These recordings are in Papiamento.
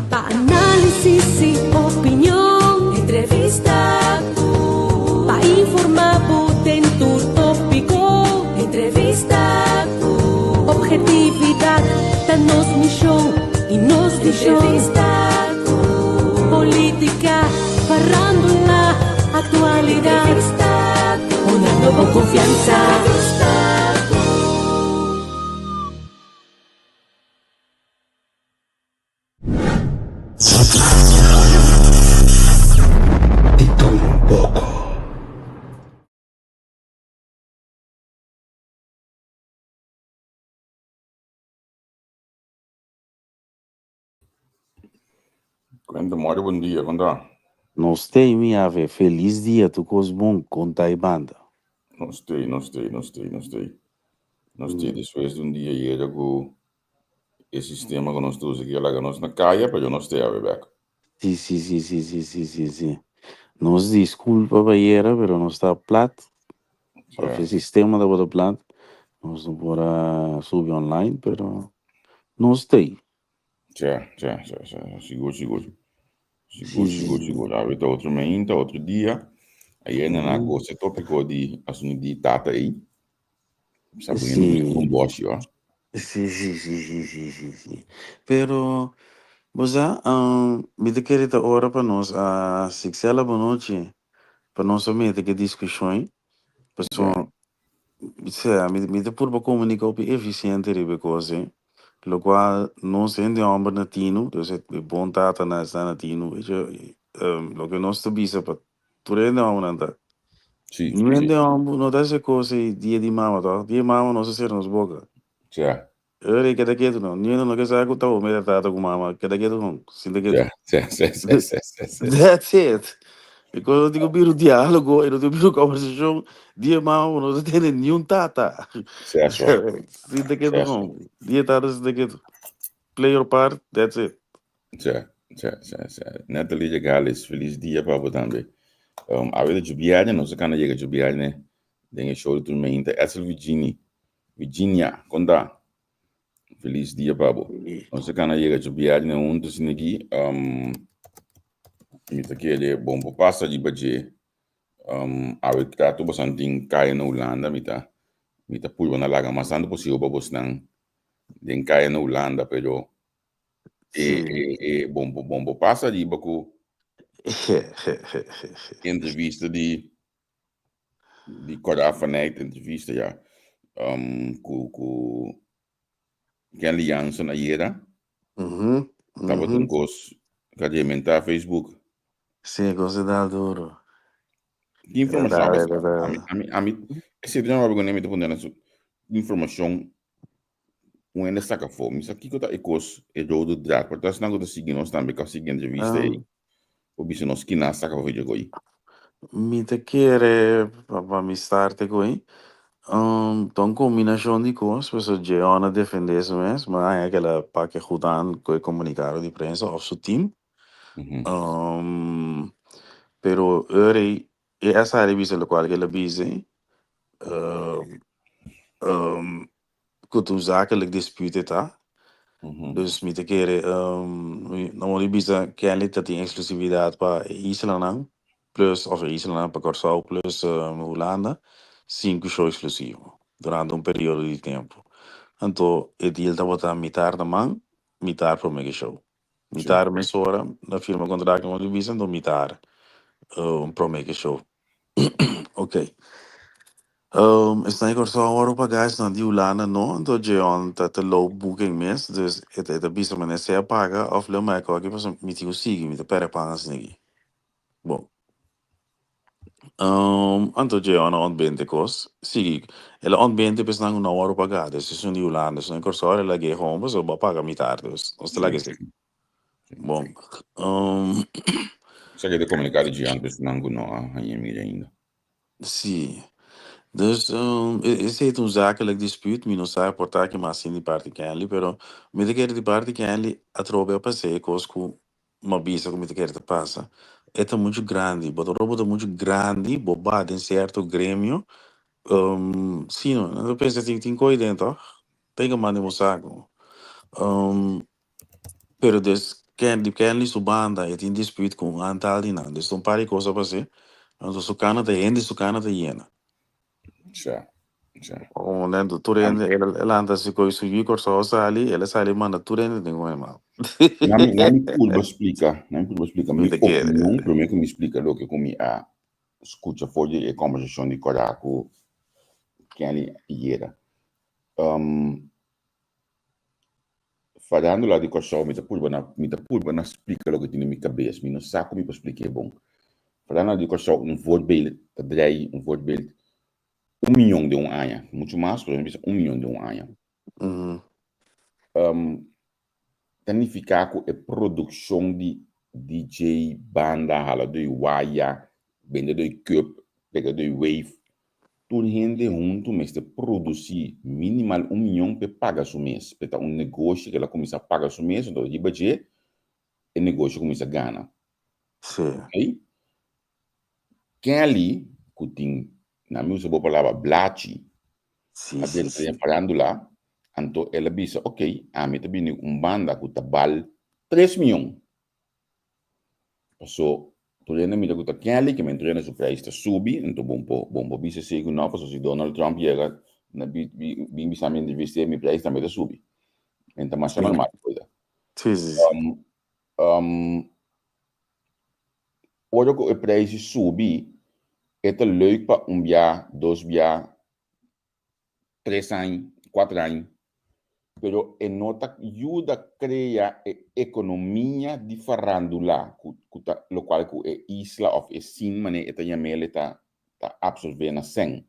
Pa análisis i opinion. Entrevista ku. Pa informá bo den tur tópiko. Entrevista ku. Obhetividat ta nos mishon i nos vishon. Entrevista ku. Polítika, farándula, aktualidat. Entrevista ku. Honrando bo konfiansa. Entrevista ku. Di tur un poko. Cuenta Mario bon dia, con ta? Nos tei mi ave, felis dia tur kos bon kon ta e banda. Nos tei, nos tei, nos tei, nos tei. Nos tei despues di un dia yega ku e sistema ku nos ta usa aki a laga nos na kaya, pero nos tei awe bek. Si, si, si, si, si, si, si, si. Nos disculpa pa ayera, pero nos ta plat. Of e sistema tabata plat. Nos no por a subi online, pero nos tei. Tja, tja, tja, tja, sigur, sigur. Sigur, sigur, sigur. Awe ta otro mainta, otro dia. Ayer nan a goza e tópiko di asuntu di tata ei. Sa poniendo mi un boshi, oh. Si, si, si, si, si, si, si. Pero, bo sa, mi ta kere ta ora pa nos a Sixela bonochi, pa nos a mete ke diskushon ei. Pasobra, sea, mi, mi ta purba komunika hopi efisiente riba e kos ei, lokual nos hende hòmber na tinu, dus e bon tatanan esnan na tinu, weet je, loke nos ta bisa pa Tur hende hombernan ta. Sí, Niun sí. hende homber no ta hasi kos ei dia di mama toch? Dia di mama nos a sera nos boka. Ja. E ora ei keda ketu no. Niun hende no ke sa ku ta bo mira tata ku mama. Keda ketu no. Sinta ketu. Ja, ja, ja, ja, ja, ja, ja. That's it. Because no tin ku bira un diálogo i no tin ku bira un kòmbersashon. Dia di mama bo no ta tende niun tata. Ja, so. Sinta ketu Ja, so. no. Dia tata sinta ketu. Play your part, that's it. Tja, tja, tja, tja. Natalie de Gales, feliz dia pa bo tambe. Awe ta djobièrnè, nos a kana yega djobièrnè den e show di Tormenta. Edsel Virginie, Virginia, kon ta? Feliz dia pa bo. Nos a kana yega djobièrnè huntu asina aki. Mi ta kere bon por pasa riba dje. Awe trato bosan tin kaya na Hulanda, mi ta mi ta purba na laga mas tantu posibel pa bosnan den kaya na Hulanda, pero E, e, e, bon, bon, bo pasa riba ku entrevista di di Cora van Eyck, entrevista ya, ku ku Kenley Jansen ayera. Tabata un kos ku a rementá Facebook. Sí, kos a dal duro. Ki informashon a pasa? Ami, ami, ami, esei ta ña mi ta puntra nan su informashon Un hende saka afó. Mi sa kiko ta e kos, e rode draad. Por ta esnan ku ta sigui nos tambe ku a sigui entrevista ei, por bisa nos kina a saka afó dje koi. Mi ta kere pa mi starte ku ei. Ta un kombinashon di kos, pasobra Jeon a defendé su mes, mi a haña ku el a papia goed aan ku e komunikado di prensa òf su team. Pero ora ei e a sali bisa lokual ku el a bisa ei, Ku ta un zakelijk dispuut e ta. Dus mi ta kere, no mor di bisa Kenley ta tin eksklusividat pa e islanan plus, òf e islanan pa Kòrsou plus Hulanda, sin ku show eksklusivo durante un periodo di tempu. Anto e deal tabata mitar na man, mitar promé ku e show. Mitar mesora na firma kontrakt no mor di bisa, anto mitar promé ku e show. Ok. Esnan di Kòrsou a wòrdu pagá, esnan di Hulanda no. Anto Jeon ta ta low booking mes, dus e ta e ta bisa manera sea paga òf leu mai kòki pasobra mi tin ku sigui, mi ta pèrdè pan asina aki. Bon. Anto Jeon a ontbente kos, sigui. El a ontbente pa esnan ku no a wòrdu pagá, dus esun di Hulanda, esun di Kòrsou el a lag'é home pasobra bo a paga mitar, dus nos ta lag'é sigui. Bon. Esaki ta komuniká di Jeon pa esnan ku no a haña mira ainda. Sí. Dus esei ta un zakelijk dispuut, mi no sa por ta ki mas sin di parti Kenley, pero mi ta kere di parti Kenley atrobe a pas'é e kos ku m'a bisa ku mi ta kere ta pasa. E ta muchu grandi, bo ta ora bo ta muchu grandi, bo ba den sierto gremio, sí no, nan ta pensa tin tin koi den tòg, tin ke manda bo saku. Pero dus. Ken, di Kenley su banda e tin dispuut ku un aantal di nan. Dus ta un par di kos a pas'é. Anto su kana ta hende su kana ta yena. Sa, sa. Un momento tur hende el a lanta si koe su yu Kòrsou a sali, el a sali manda tur hende den un mal. Na mi, na mi purba splika, na mi purba splika Mi mi ta kere. opinion, promé ku mi splika loke ku mi a skucha for di e kòmbersashon di Kòrá ku Kenley ayera. Um, Farándula di Kòrsou, mi ta purba na, mi ta purba na splika loke tin den mi kabes, mi no sa ku mi por splik'é bon. Farándula di Kòrsou, un voorbeeld ta drei, un voorbeeld, un miyon den un aña, muchu mas, pero mi bisa un miyon den un aña. Ta nifiká ku e produkshon di DJ, banda, haladó di waya, bendedó di cup, pegadó di wave, Tur hende huntu mester produsí minimal un mion p'e paga su mes, p'e ta un negoshi ku el a kuminsá paga su mes, enton riba dje e negoshi a kuminsá gana. Sí. Ok? Kelly, ku tin, na mi usa bo palabra, blachi, Sí, a sí, drenta sí. den farándula, anto el a bisa, ok, ami ta bini ku un banda ku ta bal tres mion. Paso tur hende mira ku ta Kelly ke men tur hende su prijs ta subi anto bon por bon por bisa si ku no paso si Donald Trump yega na bi bi bin bisa mi entrevist'é mi prijs tambe ta subi en ta masha Sí. normal koida. Sí, sí, sí. Um, um, ora ku e prijs subi e ta leuk pa un bia dos bia tres aña, kuater aña, pero e no ta yuda krea e ekonomia di farandula ku ku ta lokual ku e isla òf e sin manera e ta yam'el e ta ta apsorbé na sèn.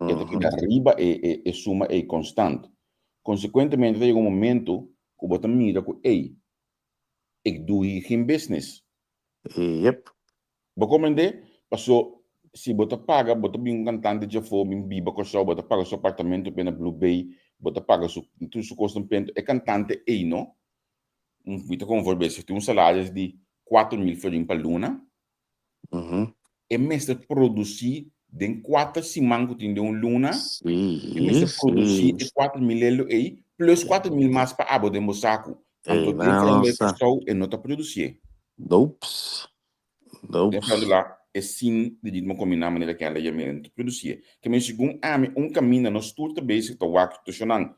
E ta keda riba e e e suma ei konstant. Konsekuentemente ta yega un momento ku bo ta mira ku ey, ik doe hier geen business. Yep. Bo komprendé? Paso si bo ta paga, bo ta bin un kantante djafó bin biba Kòrsou, bo ta paga su apartamento p'e na Blue Bay, bo ta paga su tur su kosnan p'e, e kantante ei no, mi ta konform'é, si tin un salaris di 4000 florin pa luna, e mester produsí den kuater siman ku tin den un luna, e mester produsí e 4000 elo ei plus 4000 mas pa abo den bo saku. Anto den Fernando Kòrsou e no ta produsié. Nope. Nope. Den Fernando la e sin di ritmo kombiná manera ku a lei e no ta produsié. Ke men segun ami un kaminda nos tur ta bezig ta wak situashonnan.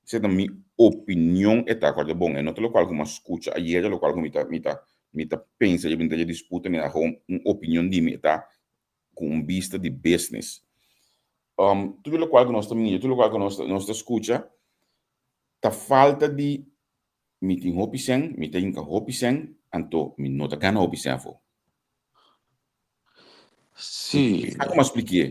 Esei ta mi opinion e ta kòrda bon e no ta lokual ku mi a skucha ayera lokual ku mi ta mi ta mi ta pensa riba mi ta disputa mi ta un opinion di mi e ta ku un bista di business. Um, tur lokual ku nos ta mira, tur lokual ku nos ta nos ta skucha ta falta di mi tin hopi sèn, mi ta hinka hopi sèn, anto mi no ta gana hopi sèn afó. Sí. Sa ku mi a splikié.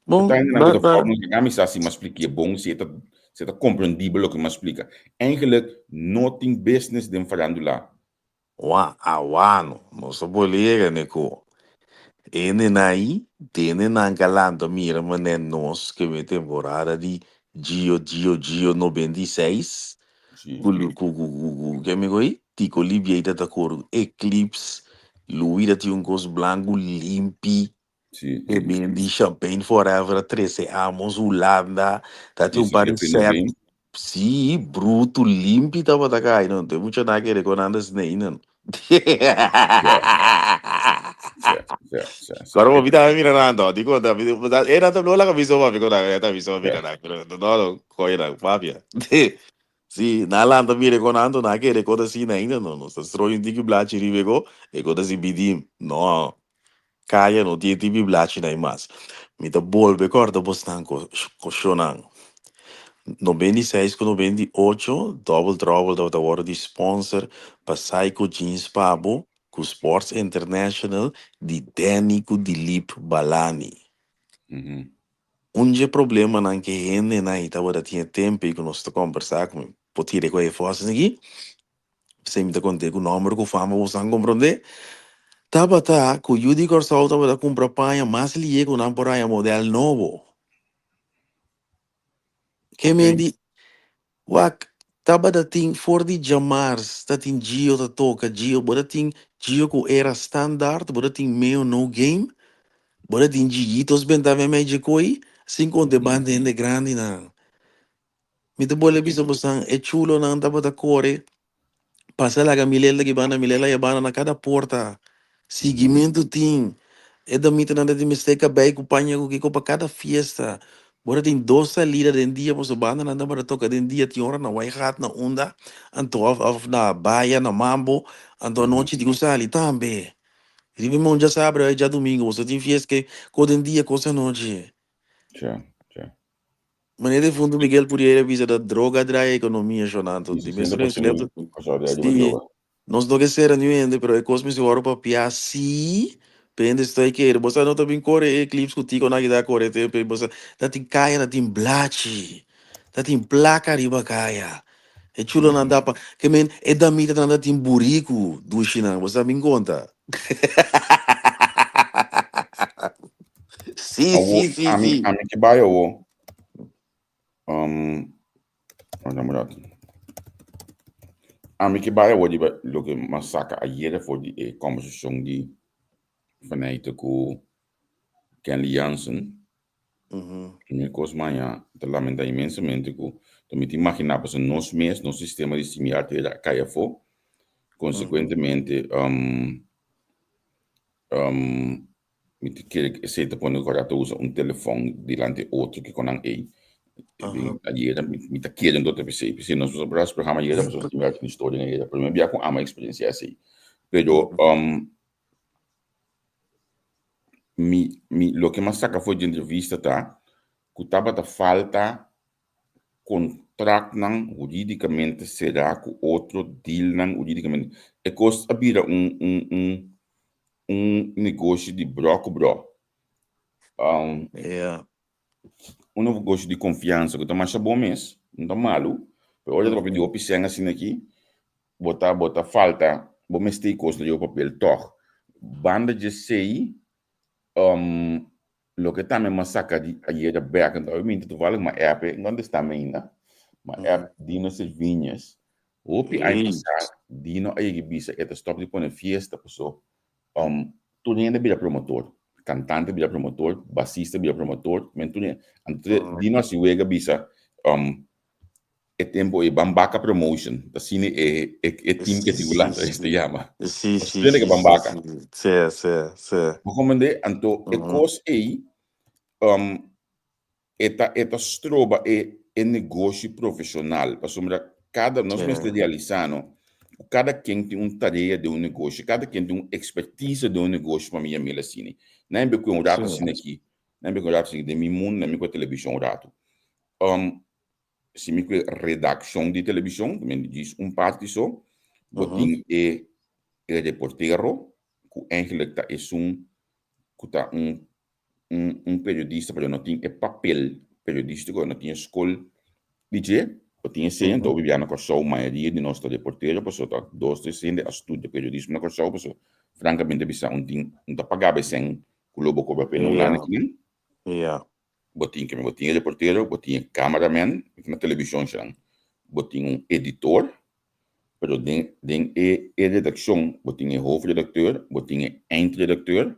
Bon, Ta hende nan ku ba, ta ba. fòrma mi mi sa si mi a splikié bon, si e ta si e ta komprendibel loke mi a splika. Eigenlijk no tin business den farandula. Wa, awano, nos a bolbe yega ne ku hendenan tende nan kalanta mira manera nos ke mi temporada di Gio Gio Gio 96 Sí. ku ku ku ku ku ke mi ko'i Tico Olivier ta ta kore Eclipse Louis ta tin un kos blanku limpi Sí, e sí. bin di Champagne Forever a trese Amos Hulanda ta tin Sí, un sí, par di Pepe no set game. Sí, brutu limpi tabata kai no. Te mucha na kere kon anda snei nan. Ja, ja, ja, ja, ja. Koro mi ta mira nan to, dico da era ta lola ka viso papi kon da ta viso mira nan, pero no no koy nan papia. Sí, na lanta mira kon ando na kere kon ta sina ainda no, no. Sa stroi un tiki blachi riba ko, e kon ta si bidim. No. Kaya no tin e tipi blachinan mas. Mi ta bolbe kòrda bosnan koshonan. 96 ku 98 Double Trouble tabata wòrdu di sponsor pa Psycho Jeans pa bo ku Sports International di Danny ku Dilip Balani. Un dje problemanan ku e hendenan ei tabata tin e tempu ei ku nos ta kòmbersá ku mi por tira ku e fòsas aki P'esei mi ta kont'é ku nòmber ku fama boso a komprondé. Tabata ku yu di Kòrsou tabata kumpra paña mas lié ku nan por haña modèl nobo. Ke men di, wak, tabata tin for di djamars ta tin Gio ta toka, Gio, bo ta tin Gio ku era standaard, bo ta tin Meo No Game, bo ta tin Gigitos benta meimei dje koi, sin konta e banda hende grandinan. Mi ta bolbe bisa bosan, e chulonan tabata kore. Pasa laga Milela ki banda, Milela ya banda na kada porta. Siguimentu tin. E damitanan ta tin mester kabei ku paña ku kiko pa kada fiesta. Bo ta tin dos salida den dia pasobra bandanan tabata toka den dia tin ora na Waaigat na unda anto of of na Baya na Mambo anto anochi tin ku sali tambe. Riba e mon djasabra i djadumingu boso tin fiesta ke ko den dia kos anochi. Tja, tja. Meneer defunto Miguel Purier a bisa dat droga a draai economia shona anto di mes 60% Kòrsou a draai riba droga. Nos no ke sera niun hende pero e kos mester wòrdu papiá sí pa hende stoi kere. Bo sa no ta bin kore e clips ku Tico nan kita kore te pe bo sa ta tin kaya ta tin blachi ta tin plaka riba kaya e chulonan ta pa ke men e damitanan ta tin buriku dushinan bo sa bin konta. Sí Awo sí sí ami sí. ami ke bai awo um wak un rato. Ami ke bai awo riba loke m'a saka ayera for di e kombersashon di Faneyte ku Kenley Jansen. Primer kos maña ta lamenta inmensamente ku ta mi ta imaginá pasobra nos mes, nos sistema di similar te a kai afó. Konsekuentemente mi ta kere ku esei ta pone ku ora ta usa un telefòn dilanti otro kiko nan ei. Ayera mi ta kere anto ta p'esei, p'esei nos por a programa ayera pasobra similar tin historia ayera. Promé bia ku amo a eksperensiá esei. Pero Mi, mi, loke m'a saka for di entrevista ta ku tabata falta kontraktnan hurídikamente será ku otro dealnan hurídikamente. E kos a bira un, un, un, un negoshi di brò ku brò. Um, Ja. Un negoshi di konfiansa ku ta masha bon mes, no ta malu, pero ora ta papia di hopi sèn asina aki, bo ta bo ta falta, bo mester e kos na riba papel tòg. Banda dje esei, loke tambe m'a saka di ayera bèk, anto awe minta toevallig m'a app e, no kontestá mi ainda, m'a app Dino Serviñez, hopi aña pasá Dino a yega bisa e ta stòp di pone fiesta paso Tur hende bira promotor, kantante bira promotor, basista bira promotor, men tur hende. Anto Dino hasi wega bisa e tempo ei Bambaka Promotion, ta asina e e team ke tin ku lanta ta yama. Si, si, Tur hende ke si, si, Bambaka. si, si, si. Bo komprende? Anto e kos ei E ta e ta stroba e e negoshi profeshonal pasobra kada nos mester realisá no ku kada ken tin un tarea den un negoshi, kada ken tin un ekspertise den un negoshi pa mi yam'el asina. Nan be ku un ratu asina aki, nan be ku un ratu asina den mi mundu nan mi ku e telebishon un ratu. Si mi ku e redakshon di telebishon, mi djis un parti so, bo tin e e reportero ku eigenlijk ta esun ku ta un un un periodista pero no tin e papel periodístico, no tin e skol di dje, bo tin esei anto bibia na Kòrsou mayoria di nos ta reportero pasobra ta dos tres hende a studia periodismo na Kòrsou pasobra frankamente bisa un tin un ta paga bo esei ku lo bo kobra p'e na Hulanda kinan. Bo tin bo tin e reportero, bo tin e cameraman, na televishon esnan, bo tin un editor, pero den den e e redakshon bo tin e hoofdredacteur, bo tin e eindredacteur,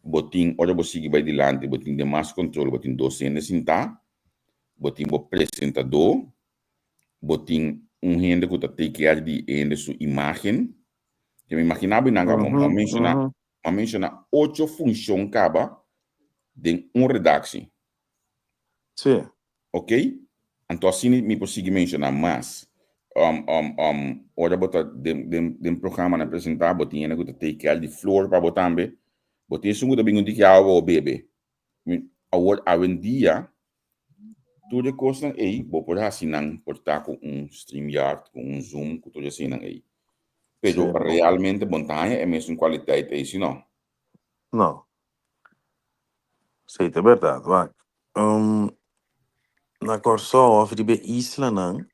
Bo tin, ora bo sigui bai dilanti, bo tin demas control, bo tin dos hende sintá, bo tin bo presentadó, bo tin un hende ku ta take care di e hende su imágen. Te mi imaginá bo nan kaba, mi a menshoná, mi a menshoná ocho funshon kaba den un redaksie. Sí. Ok? Anto asina mi por sigui menshoná mas. Um, um, um, ora bo ta den, den, den programanan presentá, bo tin hende ku ta take care di flor pa bo tambe. Bo tin esun ku ta bin un tiki awa pa bo bebe. Mi, awor, awendia, tur e kosnan ei, bo por hasi nan por ta ku un StreamYard, ku un Zoom, ku tur eseinan ei. Pero Sí. realmente bo no ta haña e mesun kwaliteit ei, si no? No. Sí, ta berdad. Wak, na Kòrsou òf riba e islanan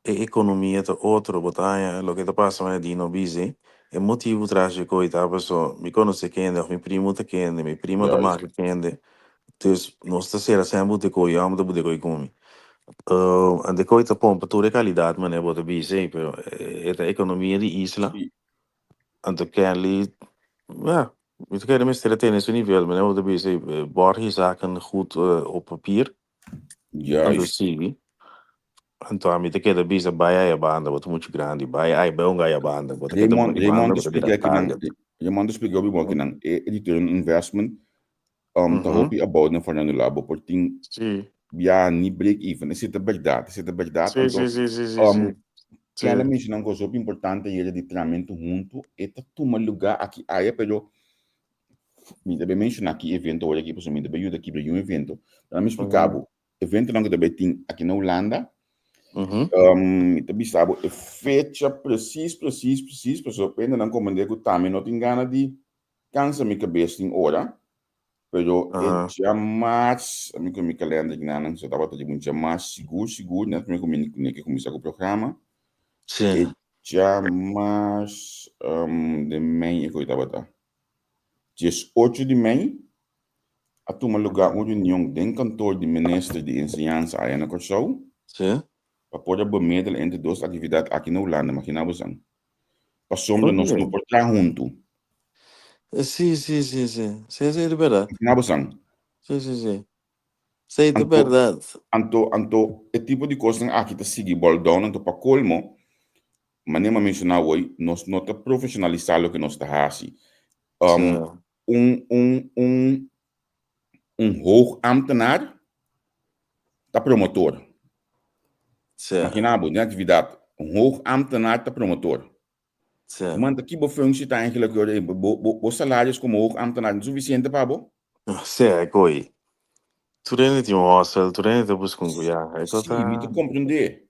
e ekonomia ta otro. Bo ta haña loke ta pasa manera Dino bisa, e motibu tras dje koi ta paso mi konosé kende òf mi primu ta kende, mi prima ta maka kende. Dus nos ta sera semper ku de koi, hòmber ta bu de koi ku mi. De koi ta pompa tur e kalidat manera bo ta bisa, pero e ta ekonomia di isla. Anto Kenley, ja, mi ta kere mester a tene su nivel, manera bo ta bisa, borg je zaken goed op papier. Anto Juist. sigui. Anto ami ta keda bisa bai aya banda, bo ta muchu grandi, bai ai bai un aya banda, bo ta keda Raymond, bai banda, Raymond bo ta ta bira splika akinan, target. Raymond ta splika hopi bon akinan, e return on investment um, ta hopi abou den Fernando Lau, bo por tin bia ni break even, esei ta bèrdat, esei ta bèrdat, Sí, anto sí, sí, sí, sí, um, sí. Kel a Sí. menshoná un kos hopi importante ayera di tramentu huntu, e ta tuma lugá aki aya, pero mi ta bai menshoná ki evento awor aki, pasobra mi ta bai yuda kibra un evento, pero mi splika bo, eventonan ku ta bai tin aki na Hulanda, um, mi ta bisa bo e fecha presis, presis, presis, pasobra hendenan komprendé ku tambe no tin gana di kansa mi kabes tin ora, pero e djamars, ami ku mi kalender gnanan, so tabata di un djamars sigur, sigur, net promé ku mi ke kuminsá ku programa, e djamars um, den mei e koe tabata, 18 di mei, a tuma lugá un reunion den kantor di Minister di Enseñansa aya na Kòrsou pa por a bemiddel entre dos aktividat aki na Hulanda, maginá bo san. Pasobra nos no por traha huntu. Sí, sí, sí, sí. Sí, sí, ta bèrdat. Maginá bo san. Sí, sí, sí. Sí, ta bèrdat. Anto, anto e tipo di kosnan aki ta sigui bòl down, anto pa kolmo, manera mi a menshoná awor, nos no ta profeshonalisá loke nos ta hasi. Un, un, un, un hoogambtenaar ta promotor. Imagina bo, den actividad, un hoogambtenaar ta promotor. Man, ta ki bo functie ta eigenlijk? Bo, bo, bo, bo salaris como hoogambtenaar no suficiente pa bo? Sí, e koi. Tur hende tin un hustle, tur hende ta busca un ya. E Sí, mi ta comprende.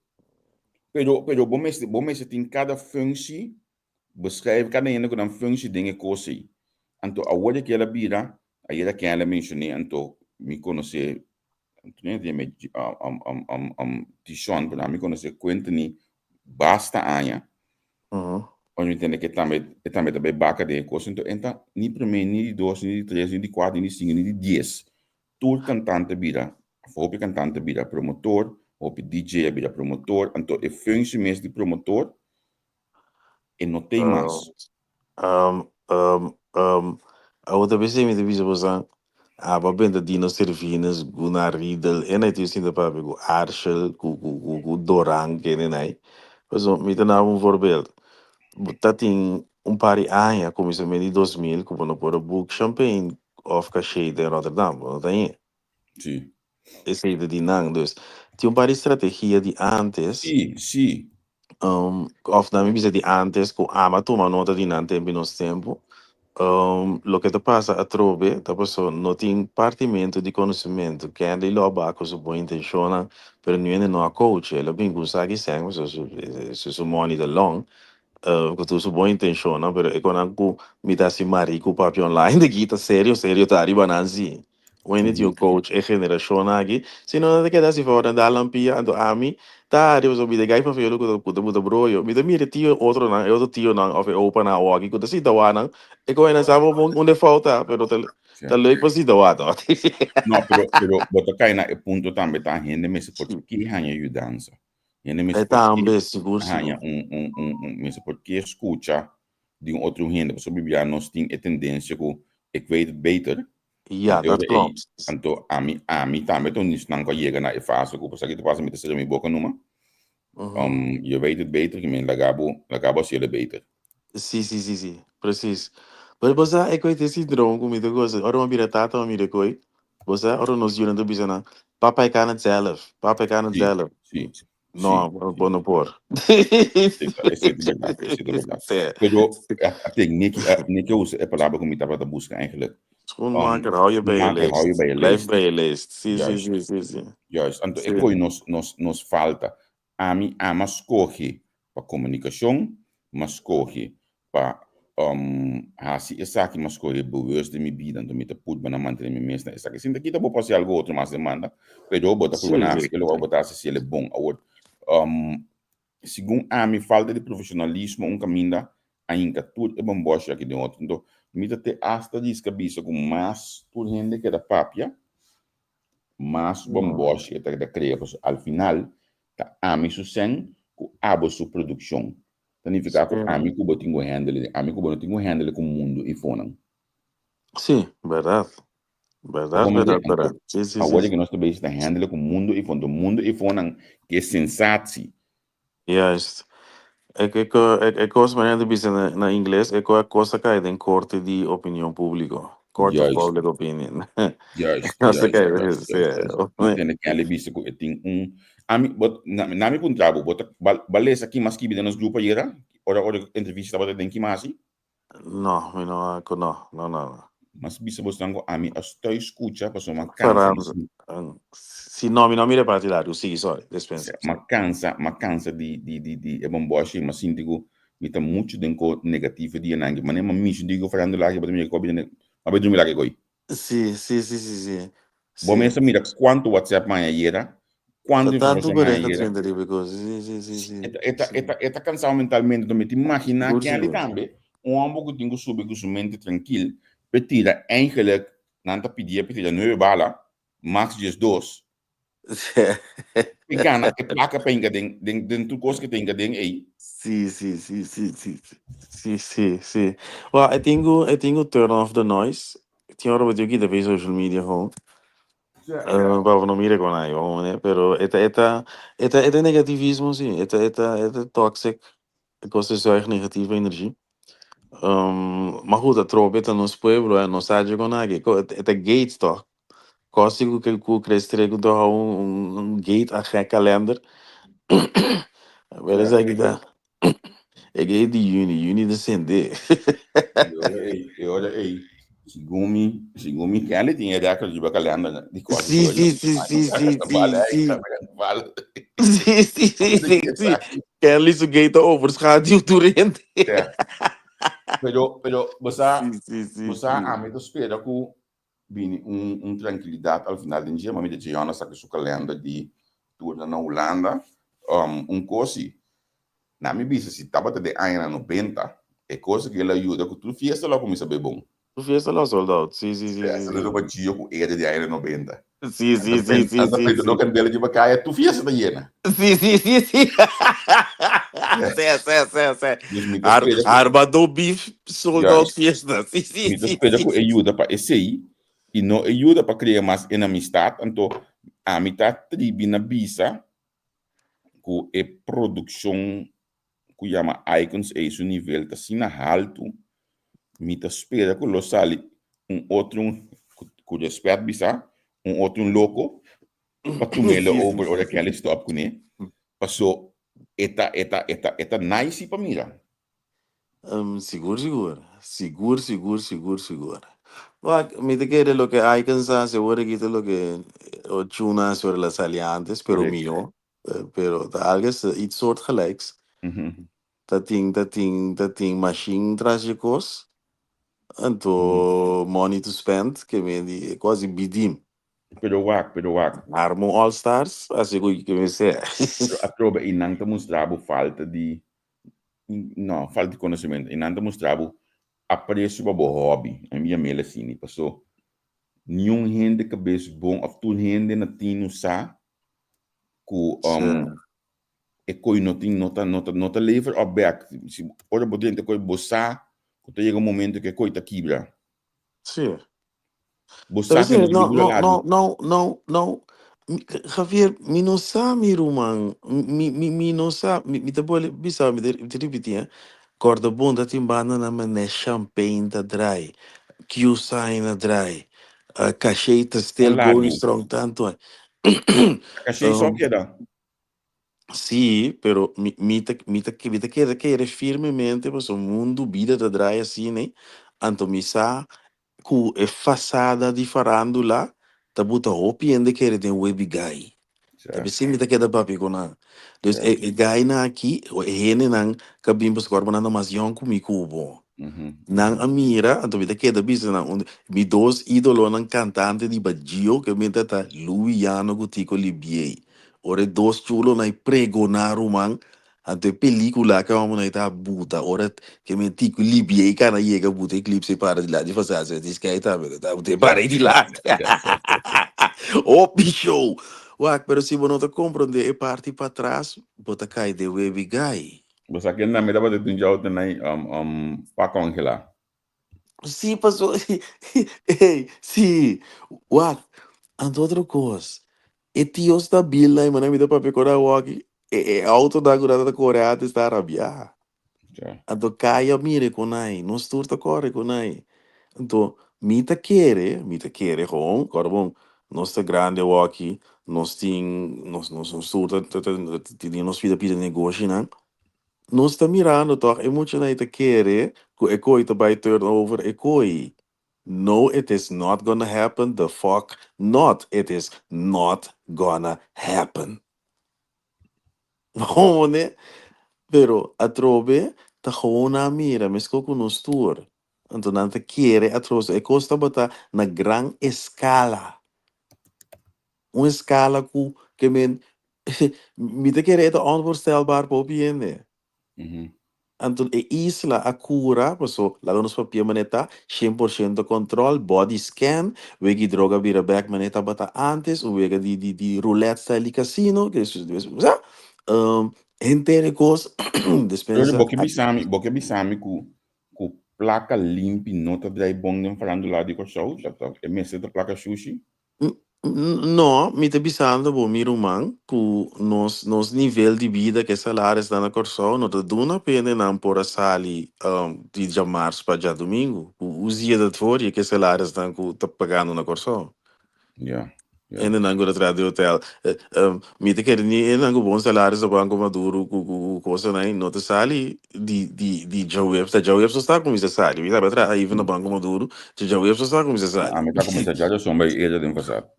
Pero, pero bo mester, bo mester tin cada functie Beschrijf kada hende ku nan functie den e kos ei. Anto awor di kel a bira, ayera ken a menshoné, anto mi konosé, anto no yama Tishon, pero ami konosé Quenthony basta aña. Ora mi tende ku e tambe, e tambe ta bai baka den e kos, anto e ta ni promé, ni di dos, ni di tres, ni di kuater, ni di sinku, ni di dies. Tur kantante bira, òf hopi kantante bira promotor, hopi DJ a bira promotor, anto e functie mes di promotor E no t'ei mas. Um, um, um, awor ta bisa mi ta bisa bosan, aba benta Dino Servines, Gunnar Riedel, en ai tin sinta papia ku Arshel, ku, ku, ku, ku Doran, kende nai. Paso, mi ta daba un voorbeeld. Bo ta tin un par di aña, kuminsament di 2000, ku bo no por a boek champagne of cachet den Rotterdam, bo no ta hia. Sí. Esei ta di nan. Dus, tin un par di strategia di antes. Sí, sí. Um, of nan mi bisa di antes ku ama tuma nota di nan tempu i nos tempu. Um, loke ta pasa atrobe ta paso no tin partimentu di konosementu. Kenley lo a ba ku su bon intenshonnan, pero niun hende no a coach. El a bin ku un saki sèn, pasobra su, su, su money ta long, uh, ku tur su bon intenshonnan, pero e konan ku mi ta hasi mari ku papia online de ki ta serio, serio ta riba nan si. Wendy tin un coach e generashon aki. Si no nan ta keda hasi favor nan dal nan pia anto ami ta hari pasobra mi ta gai fafelo ku ta ku ta buta broyo. Mi ta mira e tio otronan e otro tionan of e opanan awoki ku ta sinta wak nan e kohe nan sa bo bon unda e fout ta pero ta ta leuk pa sinta wak to. No pero pero bo ta kai na e punto tambe ta hende mester por ke haña yudansa. Hende mester E por ke tambe sigur haña sigur. un un un un mester por ke skucha di un otro hende pasobra bibia nos tin e tendencia cu ik weet het beter. Ja, Anto dat ora ei, klopt. anto ami ami tambe ta un esnan cu a yega na e fase cu pasobra ki ta pasa mi ta cera mi boca numa. Um, je weet het beter, ki men laga bo laga bo haciele beter. Sí, sí, sí, sí, precies. Pero bo sa, e koe ta e sindroom cu mi ta goza. Ora mi a bira tata, mi a mira e koe. Bo sa, ora nos yunan ta bisa nan, Papa, ik kan het zelf. Papa, ik kan het Sí, zelf. sí. No, bo no por. Esei ta berdad, esei ta berdad. Pero ate Nicky, Nicky a usa e palabra ku mi tabata buska eigenlijk. Schoenmaker, hou je bij je Schoenmaker, hou je leest. bij je Blijf leest. bij je leest. Sí, sí, Juist. sí, sí, sí. Juist. Anto e Sí. koe nos, nos, nos falta. Ami ama skohe pa komunikashon, m'a skohe pa hasi esaki mi a skohe bewust den mi bida, anto mi ta purba na mantene mi mes na esaki. Sin ta kita bo por hasi algo otro mas demanda, pero bo ta purba na hasi e loke bo ta hasi si el e bon. Awor, segun ami falta di profesionalismo un kaminda a hinka tur e bòmbòshi aki den otro. Anto mi ta te asta riska bisa ku mas tur hende keda papia, mas bòmbòshi e ta keda krea, pasobra al final ta ami su sèn ku abo su produkshon. Ta nifiká ku ami ku bo tin ku handle, ami ku bo no tin ku handle ku mundu i fonan. Sí, bèrdat. Berdad, berdad, berdad. Sí, sí, Awor sí. ku nos ta bezig ta handle ku mundu i fondo, mundu i fonan ke sensatie. Juist. E, e, e, e kos manera di bisa na, na ingles, e kos a kai den korte di opinion públiko. Court of public opinion. Juist, juist, juist, juist. Tende Kelly bisa ku e tin un ami bot na, na mi puntra bo, bo ta ba lesa ki mas skibi den nos grupo ayera? Ora ora entrevista tabata den ki mas? No, mi no a no, no, no, no. Mas bisa bosnan ku ami a stoi skucha pasobra m'a kansa di Si no, mi no a mira e parti largu. Sigui, sorry, dispensa. M'a kansa, m'a kansa di di di di e bombòshi. M'a sinti ku mi ta muchu den ko negativo e dianan aki. Manera m'a mishi di ku farándula aki, bo ta mira ku a bai drumi lak e koi. Sí, sí, sí, sí, sí. Bo mes a mira kuantu WhatsApp m'a haña ayera, kuantu Ta tantu informashon m'a haña berecht ayera. drenta riba e kos. Sí, sí, sí, sí. E ta, e ta, e ta, e ta kansá mentalmente. Enton mi ta imaginá Sigur, Kelly sigur. tambe, un hòmber ku tin ku subi ku su mente trankil, p'e tira eigenlijk, nan ta pidié p'e tira nuebe bala, max 12. P'e gana e plaka pa hinka den, den, den tur kos ku ta hinka den ei. Sí, sí, sí, sí, sí, sí, sí, sí. Well, e tin ku, e tin ku turn off the noise. Tin ora bo tin ku kita p'e social media gewoon. Pa bo no mira kon ai, bo mane. Pero e ta, e ta, e ta, e ta negativismo sí. E ta, e ta, e ta toxic. E kos ta zuig negativa energie. Ma goed, atrobe ta nos pueblo, eh, nos sa dje kon aki. E ta gates toch? Kosi ku ku krestre ku ta hou un un gate a gek kalender. Pero esaki ta e gate di yüni, yüni ta sende. E ora ei, e ora ei, segun mi, segun mi Kelly tin e record riba kalender di kosi Sí, sí, sí, sí, sí, sí, sí. Sí, sí, sí, sí, sí. Kelly su gate ta overschaduw tur hende. Pero, pero, bo sa, bo sa, ami ta spera ku bini un un trankilidat al final den dje, mami di Jeon a saka su kalender di turna na Hulanda. Un kos si, na mi bisa si tabata den añanan nobenta, e kos aki el a yuda ku tur fiesta lo a kuminsá bay bon. Tur fiesta lo a sold out, si, si, si, si. Fiesta lo tabata Gio ku Eder di añanan nobenta. Si, si, si, si, Anta si, pende si. kandela riba kaya, tur fiesta ta yena. Si, si, si, si. Se, se, se, se. Dus mi ta Ar spera ku. Armado Beef sold out Juist. fiesta. Si, si, Mi ta si, spera si. ku e yuda pa esei i no e yuda pa krea mas enemistat. Anto ami ta tribi na bisa ku e produkshon ku yama Icons ei su nivel ta asina haltu, mi ta spera ku lo sali un otro, ku respet bisa, un otro un loko pa tum'é lo over ora Kelly stop kuné. Paso e ta e ta e ta e ta nice pa mira. Sigur sigur. Sigur sigur sigur sigur. Wak, mi ta kere loke Icons a hasi awor aki ta loke Ochun a hasi ora el a sali antes, pero mihó. Pero ta algo iets soortgelijks. Ta tin ta tin ta tin machine tras dje kos. Anto money to spend ke men di e kos di bidim. Pero wak, pero wak. Armo All Stars, así ku ke men sea. Pero atrobe i nan ta mustra bo falta di, no, falta di konosementu. I nan ta mustra bo apresio pa bo hobby. A mi yam'el asina, paso niun hende kabes bon of tur hende na tinu sa ku e koi no tin no ta no ta no ta lever op bek. Si ora bo drenta koi bo sa ku ta yega un momento ku e koi ta kibra. Sí. Bo sa ku No, no ta dura no, largu. no, no, no, no. Javier, mi no sa mi ruman. Mi, mi, mi no sa. Mi, mi ta bole bisa, mi ta, mi ta ripiti, eh. Korda bon ta tin bandanan manera Champagne ta draai, Q-Sign a draai, Caché ta still going Largu. strong tantu. Caché so keda. Sí, pero mi, mi ta, mi ta, mi ta kere kere firmemente pasobra mundu bida ta draai asina, anto mi sa ku e fasada di farandula ta buta hopi hende kere den webi gai. Ta p'esei mi ta keda papia ku nan. Dus e e gainan aki, e hendenan ku a bin pasobra nan ta mas yòn ku mi ku bo. Nan a mira, anto mi ta keda bisa nan, un mi dos idolonan kantante di Bajio ku mi ta ta Louis Llano ku Tico Libiey. Ora e dos chulonan e pregoná ruman, Anto e pelicula ke homonan ta buta ora ke mi tiku libia i kana yega buta eclipse i para dilanti di fasada se dice kei tambe ta ta buta i para dilanti. Hopi show! Wak, pero si bo no ta comprende e parti patras bo ta kai den webi gai. Bo sa ken tambe tabata tin djou tenai pa congela. Sí, paso, ey, sí, wak, anto otro kos, e tio stabil na manera mi ta papia ku nan awor-aki, e e autonan ku nan ta kore antes ta rabiá. Ja. Anto kaya mira ku nan, nos tur ta kore ku nan. Anto mi ta kere, mi ta kere gewoon, kòrda bon, nos ta grandi awor-aki, nos tin, nos nos nos tur ta ta ta tin nos pida pida negoshinan. Nos ta mirando tòg e muchanan ei ta kere ku e koi ta bai turn over e koi. No it is not gonna happen the fuck not it is not gonna happen. Hoone pero atrobe ta gewoon nan mira meskos ku nos tur. Anto nan ta kere atrobe e kos tabata na gran eskala. Un eskala ku ke men mi ta kere e ta onvoorstelbaar pa hopi hende. Anto e isla a kura, paso laga nos papia manera ta, 100% control, body scan, wega di droga bira bek manera tabata antes, un wega di di di roulette style di casino, ke sa, henter e kos Pero despensa bo ke bisa mi, bo ke bisa mi ku ku plaka limpi no ta drai bon den farandula di Kòrsou? E mester ta plaka shushi? No, mi ta bisando bo mi ruman ku nos nos nivel di bida ku e salarisnan na Kòrsou no ta duna pa hendenan por a sali di djamars pa djadumingu. Ku u zie dat for je ku e salarisnan ku ta pagando na Kòrsou. Ja, ja. Hendenan ku ta traha den hotel. Mi ta kere ni hendenan ku bon salaris na Banko Maduro ku ku kosanan no ta sali di di di djaweps ta djaweps no sta kuminsá sali. Mi tabata traha even na Banko Maduro dje djaweps no sta kuminsá sali. Ami ta kuminsá djaduson bai eerder den pasado.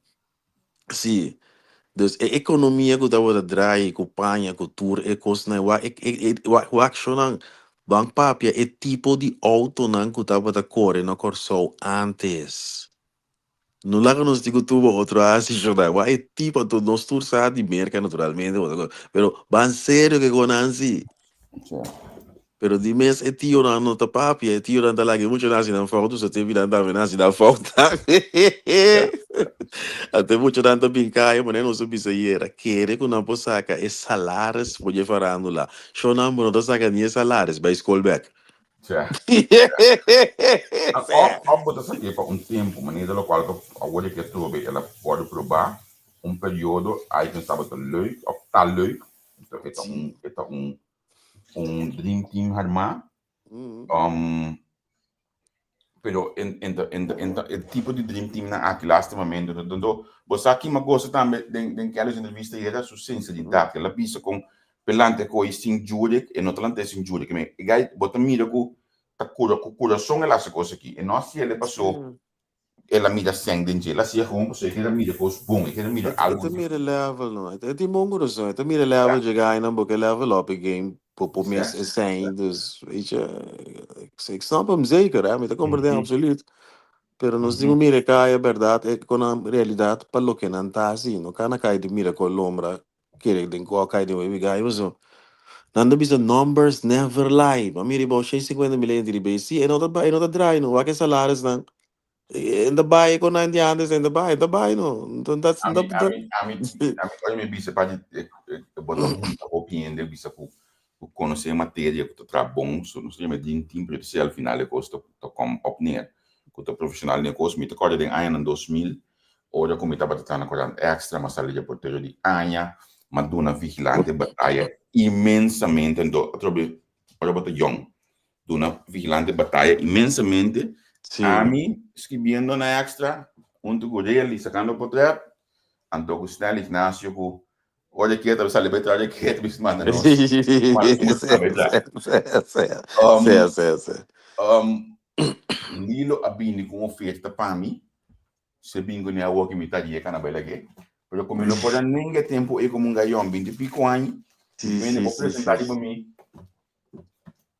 Sí. Dus e ekonomia ku tabata draai ku paña ku tur e kosnan wak e e wak wak shownan ban papia e tipo di outonan ku tabata kore na Kòrsou ántes. No laga nos di cu tubo otro haci shona. Wak e tipo anto nos tur sa di Merca naturalmente pero ban serio ke con nan si. Pero di mes e tionan no ta papia, e tionan ta laga e muchanan haci nan fout, so te binan tambe nan haci nan fout tambe. Anto e muchanan ta bin caya manera nos a bisa ayera, kere cu nan por saca e salaris for dje farandula. Shonnan bo no ta saca ni e salaris, bay school bek. Sea. Of, of bo ta saqué pa un tempo, manera locual cu awor di ke trobe el a worde probá un periodo, Icons tabata leuk, of ta leuk, e ta un, e ta un, un dream team harmá. Um, pero en, en ta, en ta, en ta, e tipo di dream team nan aki lastimamente, no, no, bo sa ki m'a gosa tambe den, den Kelly's entrevista yera su sinceridad, el a bisa con Pelante ku e sin Jurek, e no ta lant'é sin Jurek. Me, e gai, bo ta mira ku ta kura, ku kurason el hasi kos aki. E no hasi el e pasó el a mira sèn den dje. El hasi e gewoon pasobra e kere mira kos bon, e kere mira E algu ta di. mira level no. E tin bon kurason. E ta mira level dje gainan bo ke level up e game bo por mes e sèn. Dus, weet je, ik snap hem zeker, hè. Mi ta komprendé absoluut. Pero nos tin ku mira e kaya bèrdat, e kon nan realidat pa loke nan ta hasi. No kana kai di mira kon lombra Kere den kua kai den webi gai paso nan ta bisa numbers never lie. Bo a mira riba 150 mil hende riba ei. Si e no ta e no ta draai no. Wak e salarisnan. E ta bai kon nan di antes e ta bai e ta bai no. Nton ta Ami ami ami ami ora mi bisa pa di e bo ta hunta hopi hende bisa ku ku konosé e materia ku ta traha bon so nos ta yama dream team pero esei al final e kos ta ta kom op neer ku ta profesional den e kos. Mi ta kòrda den añanan 2000 Ora ku mi tabata traha na Korant Extra, m'a sali reportero di aña, m'a duna Vigilante bataya inmensamente, anto atrobe ora bo ta yòn, duna Vigilante bataya inmensamente, ami skribiendo na Extra huntu ku Reli sakando potret, anto ku Snel Ignacio ku ora ke ta sali bai traha, ora ke ta bisa manda nos, manda su muchanan bai traha. Lilo a bini ku un oferta pa mi, Se bin ku ni awor ki mi ta di e kana bai lag'é. Pero ku mi no por a nenga e tempu ei komo un gayon, binti i piko aña, Sí, mi sí, por sí, presentá sí. riba mi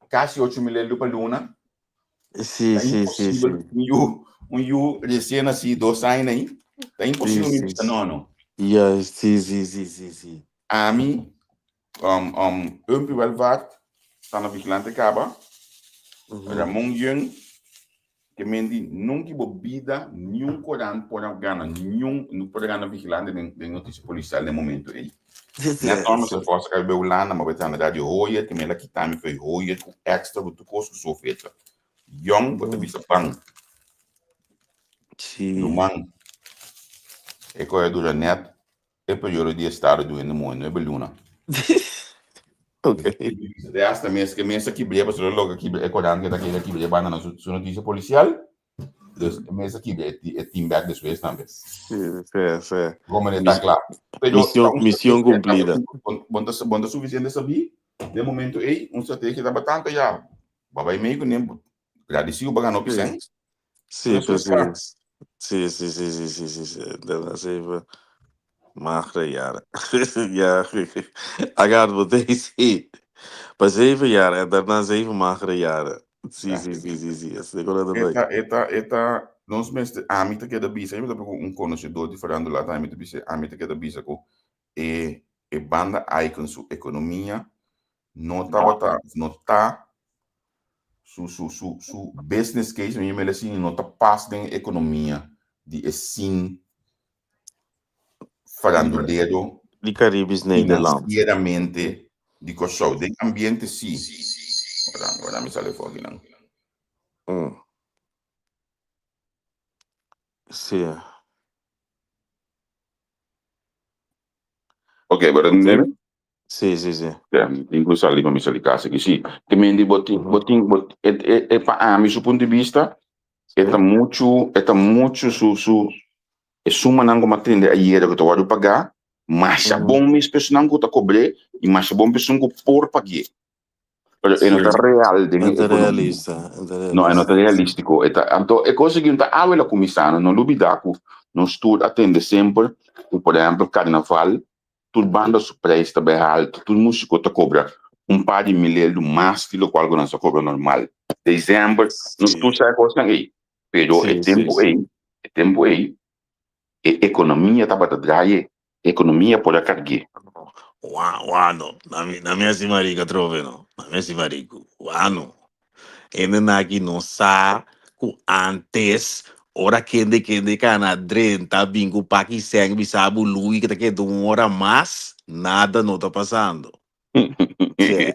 kasi 8000 euro pa luna. Sí, Ta sí, sí, imposibel sí. un yu, un yu resien nasí dos aña ei, ta Sí, imposibel mi sí, bisa sí. no, no. Juist, sí, sí, sí, sí, sí. Ami, um, um, Humphrey Welvaart, ta na Vigilante kaba. Ramon Yeung, ke men di nunca bo bida niun korant por a gana niun, no por a gana Vigilante den, den notisia polisial den momento ei. Net ora mi forsa ka be Hulanda, ma be traha na Radio Hoyer, ke men la kita mi foi Hoyer ku Extra ku tur kos ku so fecha. Yòn bo ta bisa pan. Sí. Ruman, e koe a dura nèt e periodo di estado di hende muhé nuebe luna. Ok. Te hasta mes ke mes a kibr'é pasobra e loke a kibra e korant ke ta kere a kibra e banda na su su notisia polisial. Dus e mes a kibra e e team bèk despues tambe. Sí, sí, sí. Como e ta kla. Pero Mision, ta un mision strategia cumplida. bon ta bon ta sufisiente sabí den momento ei un strategia tabata tanto ya Bo bai mei kuné, gradisiu bo gana hopi sèn. Sí, precies. Sí, sí, sí, sí, sí, sí, sí. Dat is even magere jaren. Ja, agar bo te sí. Pa zeven jaar en daarna zeven magere jaren. Sí, sí, sí, sí, sí. Así kon dat E ta, e ta, e ta, nos mester, ami ta keda bisa, mi ta papia ku un konosedor di farándula tambe, mi ta bisa, ami ta keda bisa ku e, e banda Icon su ekonomia no tabata, no ta su, su, su, su business case, mi mele asina, no ta pas den economia di e sin farandulero Di Caribisch Nederland. financieramente di Kòrsou. Den ambiente sí. Ora, ora mi sali for akinan. Mm. Sí. Ok, pero Ok. Sí, sí, sí. Ja, mi tin ku sali pa mi sali kas aki. Sí, te mendi bo tin, bo tin, bo, e, e, e pa ami su punto di bista, e ta muchu, e ta muchu su, su, e sumanan ku mi a tende ayera ku ta wòrdu pagá, masha bon mes personan ku ta kobr'é i masha bon person ku por pag'é. Pero e no ta real den e E ta ekonomia. realista, e ta No, e no ta realista. realístiko. E ta, anto e kos aki no ta awe la kuminsá, no, no lubidá ku nos tur a tende semper ku, por ehèmpel, karnaval Tur banda su prijs ta bai haltu, tur musico ta cobra un par di mil eldo mas di locual cu nan sa cobra normal. December, nos tur sa e cosnan ey, pero e tempo ey, e tempo ey, e economia tabata draai, e economia por a cargu'e. Wa, wano, na mi, na mi hasi marico atrobe no, na mi hasi marico, wano. Hendenan aki no sa ku antes ora kende kende kana drenta bin ku paki sèn bisa bo Louis ku ta keda un ora mas, nada no ta pasando. Che,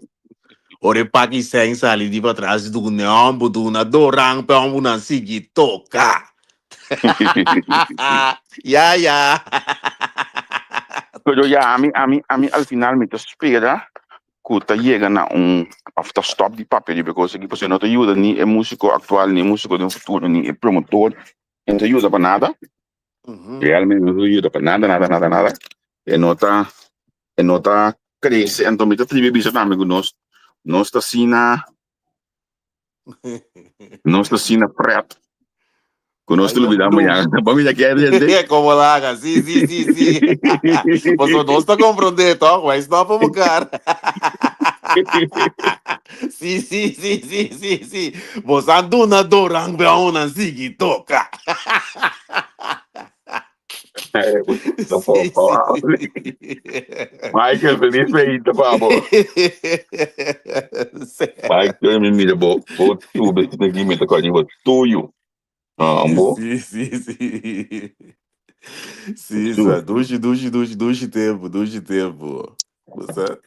ora e paki sèn sali di patras duna e hòmber duna doran pa e hòmbernan sigui toka. Ya ya. Pero ya ami ami ami al final mi ta spera ku ta yega na un òf ta stòp di papia riba e kos aki pasobra no ta yuda ni e músiko aktual ni e músiko den futuro ni e promotor e no ta yuda pa nada realmente no ta yuda pa nada nada nada nada e no ta e no ta krese anto mi ta tribi bisa tambe ku nos nos ta asina Nos ta asina pret ku nos ta lubidá mañana. Bo mira ke gente? Como laga, sí, sí, sí, sí. Paso nos ta comprendé, toch? Wij snappen mekaar. Sí, sí, sí, sí, sí, sí. Bos a duna dorang be onan sigui toka. Sí, sí. Michael, feliz feita pa bo. Sí. Michael, mi mira bo, bo tube aquí, mi ta kòrda bo tuyo. Ah, bo? Sí, sí, sí. Sí, sa. Dushi, dushi, dushi, dushi tempo, dushi tempo. Bo sa?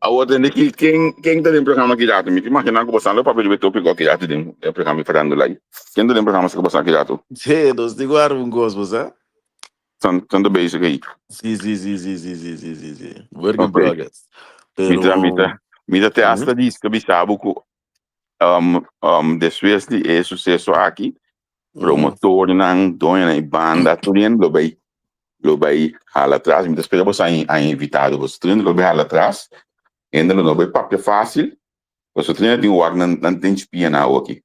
Awor tende ki ken ken ta den programa ki rato? Mi ta imaginá ku boso lo papia riba e tópiko aki rato den e programa di farándula ei. Ken ta den programa sa ku boso aki rato? Sí, nos tin ku arma un kos, bo sa? San san ta bezig ei. Sí, sí, sí, sí, sí, sí, sí, sí, sí. Work in Ok. progress. Mi ta mi Pero, ta mi ta te mhm. hasta riska bisa bo ku um um despues di e suseso aki promotornan, doñonan di banda, tur hende lo bai lo bai hala atras. Mi ta spera boso a invitado boso. Tur hende lo bai hala atras. Hende lo no bai papia fácil. Pasobra tur hende tin wak nan nan ten spia na awoki.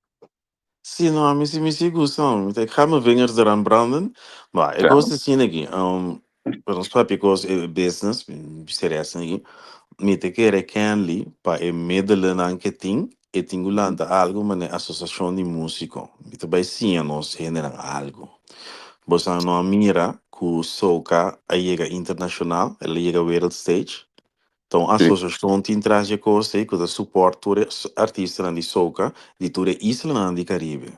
Sí, no, ami sí, mi sí gusta. Mi ta, ik ga mijn vingers eraan branden. Maar ik was asina aki. Um, pero nos papia kos e business, mi seria asina aki. Mi ta kere Kenley pa e middelennan ke tin, e tin ku lanta algu manera asosiashon di músiko. Mi ta bai siña nos hendenan algu. Boso no a mira ku soca a yega internashonal, el a yega wereld stage. Ta un asosiashon tin tras di e kos ei ku ta support tur e artistanan di soca di tur e islanan di Karibe.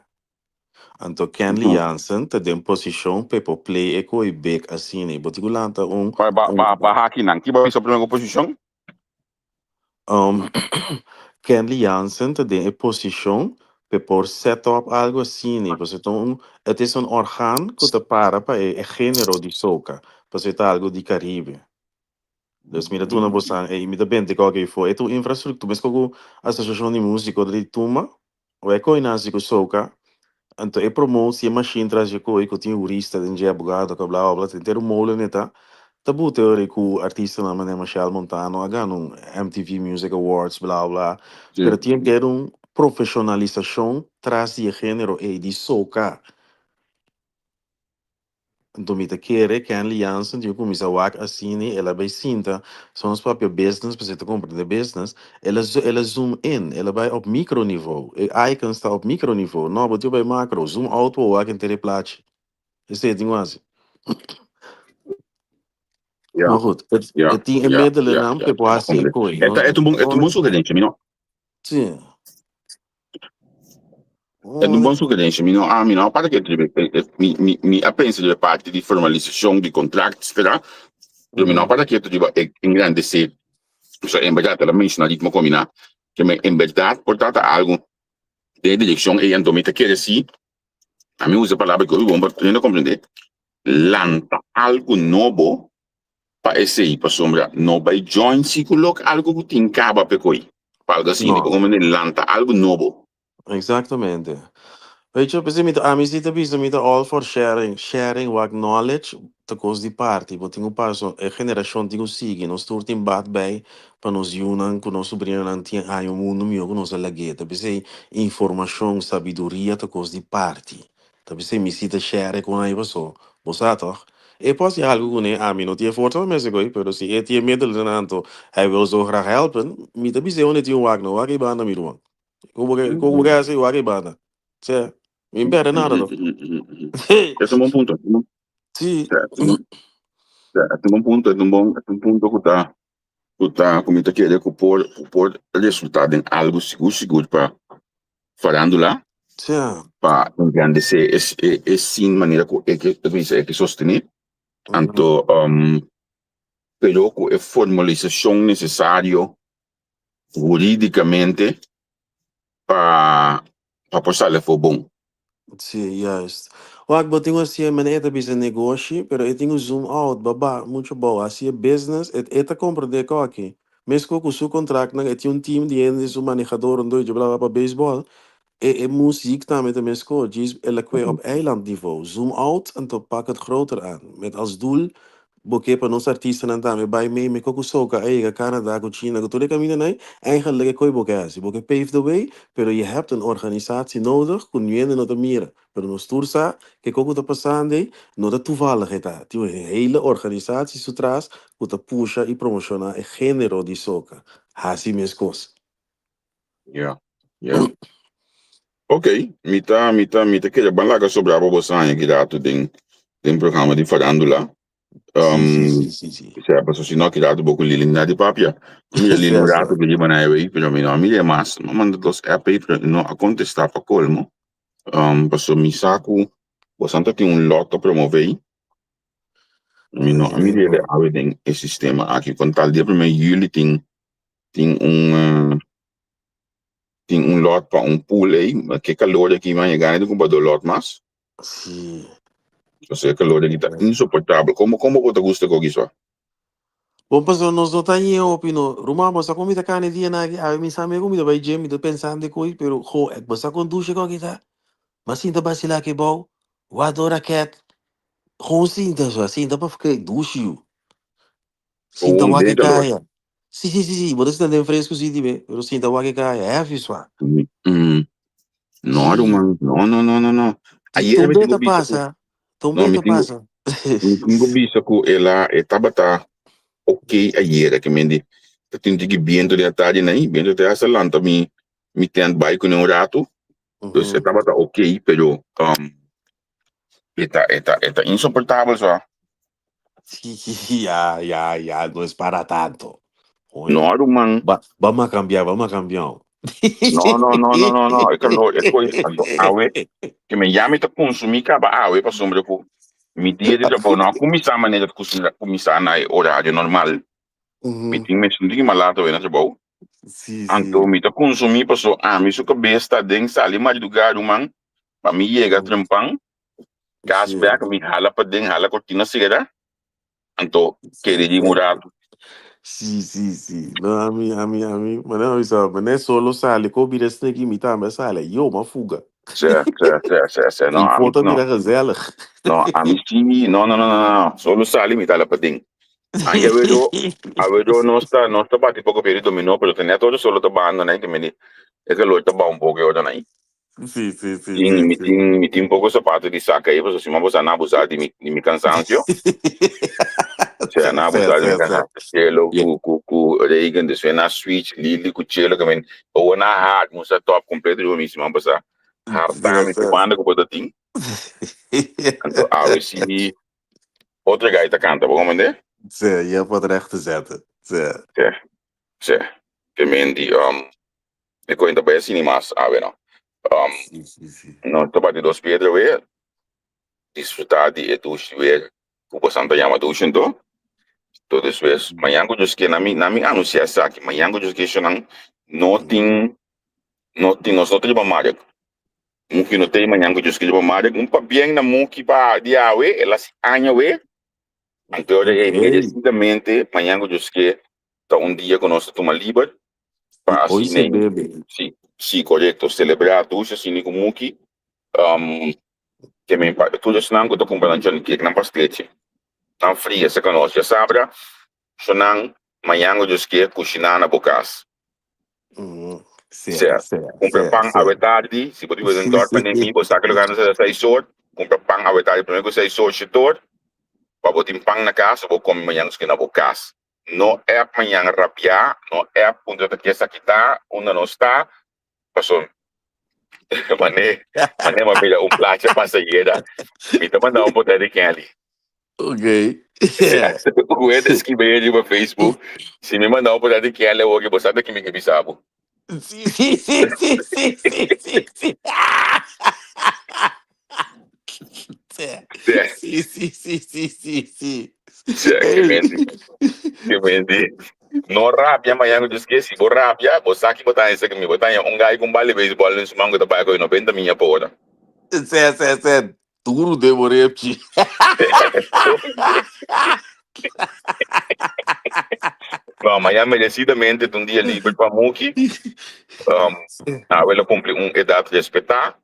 Anto Kenley Jansen ta den posishon pa e por play e koe big asina. I bo tin ku lanta un Ba ba ba ba haki nan. Ki bo a bisa prome ku posishon? Um, Kenley Jansen ta den e posishon. P'e por set up algo asina, pasobra ta un, het is een orgaan ku ta para pa e e género di soca, pasobra e ta algo di Caribe. Dus mi ta duna bosan e, mi ta bente kòke ei for. E ta un infrastruktura, meskos ku Asosiashon di Músiko di Tuma, o e koi nasi ku soca, anto e promote si e machine tras dje koi ku tin hurista den dje, abogado ku bla bla bla, henter un molen e ta, ta buta e ora ku artistanan manera Machel Montano a gana un MTV Music Awards bla bla, pero tin henter un profeshonalisashon tras di e género ei di soca. Anto mi ta kere Kenley Jansen tin cuminsa wak asini, el a bay sinta, soms papia business pasobra e ta comprende business, el a el a zoom in, el a bay op micro niveau, e icons ta op micro niveau, no bo tin bay macro, zoom out pa bo wak henter e plachi, esey tin cu haci. Ja. Maar goed, het, Ja, het tin e ja, middelennan ja, pa e por ja. haci e koe, E ta, e ta un bon, e ta un bon sugerencia, mi no. Sí. E ta un bon sugerencia, mi no a, mi no a para ke riba e, e, mi, mi, mi a pensa riba e parti di formalisacion di contract, etcetera, pero mi no a para ketu riba e engrandece. So, en berdad, el a menciona ritmo combina, ke me en berdad por trata algo den e direccion ei, anto mi ta kere si, ami usa e palabra ku hopi bon pa hende comprende, lanta algo nobo pa esei, pasobra no bai join si ku loke algo ku tin kaba p'e koi, pa algo asina, No. bo comprende, lanta algo nobo. Exactamente. Weet je, p'esei mi ta, ami si ta bisa mi ta all for sharing, sharing wak knowledge ta kos di parti, bo tin ku paso, e generashon tin ku sigui, nos tur tin bat bij pa nos yunan ku nos subrinonan tin haña un mundu mihó ku nos a lag'é, ta p'esei informashon, sabiduria ta kos di parti. Ta p'esei mi si ta share ku nan paso bo sa tòg? E por hasi algu kuné, ami no tin e forsa pa mester koe, pero si e tin e middelen anto hij wil zo graag helpen, mi ta bis'é unda tin un wak no, wak ei banda mi ruman. Kon bo ke kon bo ke hasi wak ei banda. Sea, mi no pèrdè nada tòg. Es un bon punto. Sí. Es un bon punto, es un bon, es un punto ku ta ku ta ku mi ta kere ku por ku por resultá den algu sigur sigur pa farándula. Sea. Pa engrandesé e e e sin manera ku e ke bisa e ke sostené. Anto pero ku e formalisashon nesesario hurídikamente pa pa por sali afó bon. Sí, juist. Wak, bo tin un hasié, mene e ta bisa negoshi, pero e tin un zoom out, baba, mucho bou. Hasié business, e e ta comprendé koki. Mesco cu su contractnan, e tin un team di hende, su manehador, un doido, bla bla, pa baseball. E e muziek tambe ta mesco, djis el a kue op eilandniveau. Zoom out, anto pak het groter aan. Met als doel Bo ke pa nos artistanan tambe bai mee me ko ku soka a yega Canada ku China ku tur e kamindanan ei, eigenlijk e koi bo ke hasi. Bo ke pave the way, pero je hebt een organisatie nodig ku niende no ta mira. Pero nos tur sa ke ko ku ta pasando ei no ta toevallig e ta. Tin un hele organisatie su tras ku ta pusha i promociona e genero di soka. Hasi meskos. Ja, ja. Ok, mi ta, mi ta, mi ta kere ban laga sobra pa boso haña ki rato den, den programa di farándula. Sí, sí, Um, sí, sí, sí. sea, paso si no, ki rato bo ku Lili na di papia. Mira Lili un rato que riba na highway, pero mi no a mira mas. Mi a manda dos app ahí, pero no a contesta pa colmo. Um, paso mi sa ku boso ta tin un lot pa promove ahí. Mi no a mira ele awe den e sistema aki. Con tal dia primer juli tin tin un tin un lot pa un pool ei, ma ke calor aki man e gana di cumpra dos lot mas. Sí. Pasobra e calor aki ta insoportabel. Como como bo ta gusta koki swa? Bon pasobra nos no ta ñe hopi no. Ruman bo sa con mi ta cana e dianan aki? Awe mi sa mi cu mi ta bay gym, mi ta pensando e coy, pero jo, bo sa con dushe koki ta? M'a sinta bacila aki bou, wak dos raket, gewoon sinta swa, sinta pa dushi yu. Sinta Gewoon wak den e calor. kaya. Sí, sí, sí, sí. Bo ta sinta den fresco sí di pero sinta wak e kaya. Heavy swa. Mm. No, Sí. ruman. No, no, no, no, no. Ayer Tumbe mi tengo ta bisa ku pasa. no, Tumbe mi ta tengo pasa. mi tengo bisa ku el a e tabata ok ayer ke men di ta tin tiki biento den atardi nai, biento te hasta lanta mi mi tent bai kuné un rato. Dus e tabata ok, pero um, e ta e ta e ta insoportabel swa. Sí, ya, ya, ya, no es para tanto. No, Coño. ruman. Va, vamos a cambiar, vamos a cambiar. No, no, no, no, no, no. E calor, e coi, anto awe, ke men ya mi ta consumi caba awe pasobra cu mi dia di trabou no a cuminsa manera cu cuminsa na e horario normal. Mi tin mes un tiki malato awe na trabou. Sí, Anto sí. mi ta consumi paso ami su cabes ta den sali madruga ruman pa mi yega trempan cas Sí. bek mi hala paden hala cortina cera anto kere di un rato. Sí, sí, sí. No, ami, ami, ami, mane mi sa, mane solo sali ko bira sneki mi tambe a sali. Yo, m'a fuga. Sí, sí, sí, sí, sí. No, I ami foto no. bira gezellig. No, ami sí, no, no, no, no, no. Solo sali mi ta hala paden. Anke awedo, awedo nos ta, nos ta bati poko pia di dominó, pero ta net ora solo ta banda nai, ke meni e kalor ta baha un poko e ora nai. Sí, sí, sí, Tin, sí, mi sí. tin, mi tin poko sapato di saka ei, pasobra si mi a bosa nan abusá di mi, di mi kansansio. Sea nan Sí, abusá di sí, mi sí. kansansio. Chelo Yeah. ku, ku, ku Reagan, despues nan switch Lili ku Chelo, ke men awor nan hard, musa top kompleto riba mi siman pasá. Sí, Hartá mi sí. tur banda ku bo ta tin. Anto awe si otro gai ta kanta, bo komprendé? Sí, je hebt wat recht te zetten. Sí. Sí, sí. Ke men di, um, e koe ta bai asina mas awe no. Um, Sí, sí, sí. no ta bati dos piedra weer, disfrutá di e dushi weer ku bosan ta yama dushi anto. To despues, mañan ku Dios ke, na mi, na mi anunsiá esaki, mañan ku Dios ke eshonan no tin, no tin, nos no ta riba mark. Muki no tei mañan ku Dios ke riba mark. Un pabien na Muki pa di awe, el hasi aña we. Anto ora ei meresidamente mañan ku Dios ke ta un dia ku nos ta tuma liber pa Hoy asina se bebe. Sí, sí, korekto. Selebrá dushi asina ku Muki. Um, ke men pa tur esnan ku ta kumpra nan Johnny Cake, nan pastechi, nan fria seka nos. Ya sabra, Shonan, mañan ku Dios ke, kushiná na bo kas. Sí, Sea, sí, kumpra sí, pan sí. awe tardi, si bo ta biba den dòrp manera mi, bo sa ke lugar nan sa seis or, kumpra pan awe tardi promé ku seis or, shete or, pa bo tin pan na kas, bo kome mañan ku na bo kas. No app mañan rabiá, no app puntra ta ke esaki ta, unda nos ta, paso mané, mané m'a mira un placha pasa yera, mi ta manda un potrèt di Kelly. Ok. Ku e ta skibi ei riba Facebook, si mi manda un potrèt di Kelly awor ke bo sa ta ki mi ke bisa bo. Sí, sí, sí, sí, sí, sí, sí, sí. Sí, sí, sí, sí, sí, sí. Sí, ke menti, ke menti. No rabia mañana ku Dios ke, si bo rabia, bo sa ki bo ta haña mi, bo ta haña un gai ku un bal di beisbòl den su man ku ta bai kohe 90 miya pa ora. Sí, sí, sí. Duru den bo repchi. No, mañana merecidamente ta un dia liber pa Muki. Um, awe lo cumpli un edad respetá,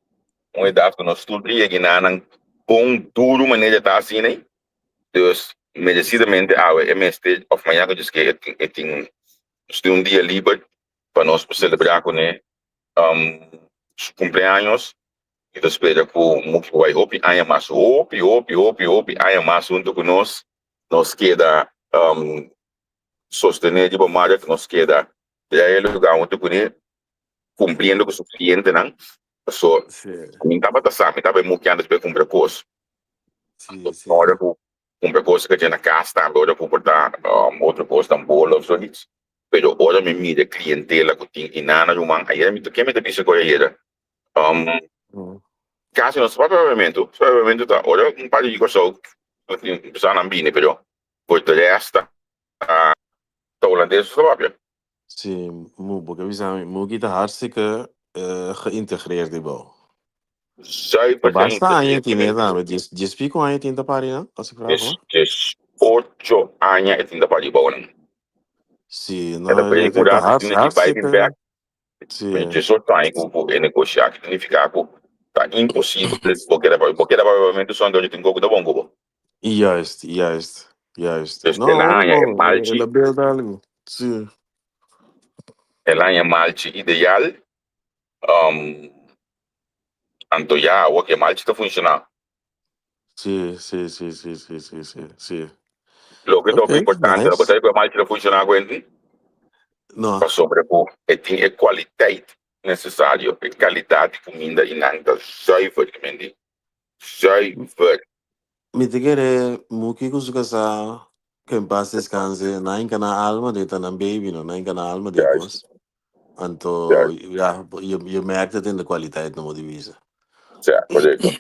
un edad ku nos tur dia ginanan bon duru manera ta asina. Dus merecidamente awe e mester of mañana ku Dios ke e tin e tin nos tin un dia liber pa nos por celebra kuné um, su cumpleaños. Mi ta spera ku Muki por bai hopi aña mas, hopi, hopi, hopi, hopi aña mas huntu ku nos. Nos keda um, sostené riba mark, nos keda trae e lugá huntu kuné, kumpliendo ku su klientenan. Paso, Sí, mi tabata sa, mi tabata Muki antes pa e kumpra kos. sí, sí. Ora ku kumpra kos ka na kas tambe, ora ku por ta um, otro kos dan bolo of zoiets. Pero ora mi mira e klientela ku tin inana ruman, ayera mi ta, ken mi ta bisa ku ayera? Um, Casi no sa papiamentu. Sa papiamentu ta ora un par di Kòrsou sa nan bini, pero por de rest ta ta holandes sa papia. Sí, mu, bo ke bisa mi, Muki ta hartstikke eh, geïntegreerd die bouw. Zuiver Basta aña geïntegreerd. tiene tambe, dies, dies pico aña tin ta pari nan, als ik vraag Dies, hoor. dies ocho aña e tin ta pari bouw nan. Sí, E no, ta e break un ta rato, hart, tin ki bai bin hartstikke, bek. sí. Dje soort aña ku ku e negoshi aki ta nifiká ku ta imposibel bo keda pa bo keda pa papiamentu son dor tin koko ta bon ku bo. Juist, juist, juist. Dus No, el a hopi haña e bon, malchi, el a build algo. Sí. el a haña malchi ideal, um, anto ya awor ke malchi ta funshoná. Sí, sí, sí, sí, sí, sí, sí, sí. Loke ta Ok, hopi importante, no bo nice. sabe ku e malchi ta funshoná kuenti? No. Pasobra ku e tin e kwaliteit nesesario, e kalidat di kuminda i nan ta zuiver, ke men di zuiver. Mi ta kere Muki ku su kasá, ku en pas deskanse, nan hinka nan alma den, ta nan baby no, nan hinka nan alma den Juist. kos. Anto, Juist. ja, je, je merkt het in de kwaliteit, no mo di bisa. Ja, korekto.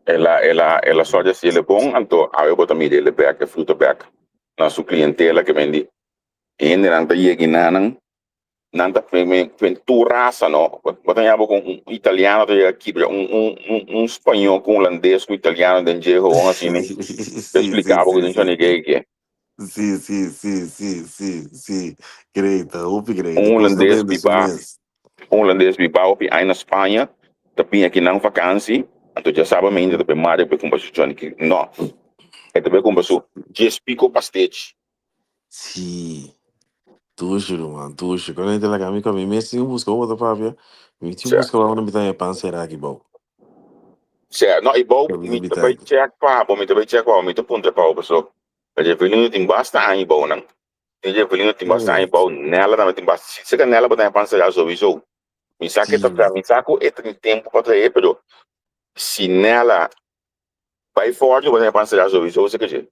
El a, el a, el a sòrg di hasi el e bon, anto awe bo ta mira el e bèk, e fruta bèk na su klientela ke men di hendenan ta yega i nanan. Nan ta tur rasa no. Bo ta yaba ku un italiano ta yega kibra un un un un spañó ku hulandes ku italiano den dje gewoon asina. Ta explica bo ku den Johnny Gay. Sí, sí, sí, sí, sí, sí. Great, hopi great. Un hulandes biba, un hulandes biba hopi aña na Spaña ta bin aki nan vakansi, anto dja saba mainta ta bay Mario pa kumpra su Johnny Cake. No, e ta bay kumpra su djes pico pastechi. Sí. Dushi ruman, dushi. Cuando gente laga mi con mi mes tin busca bo ta papia. Mi tin busca bo mi ta e pan será aki bou. Sea, no, i bou mi ta bai check pa bo, mi ta bai check pa bo, mi ta puntra pa bo paso. Evelino tin basta aña bou nan. Evelino tin basta aña bou, Nella tambe tin basta. Si seka Nella bo ta e pan será sowieso. Mi sa ke ta mi sa ku e tin tempo pa trae, pero si Nella bai forte bo ta e pan será sowieso seka dje.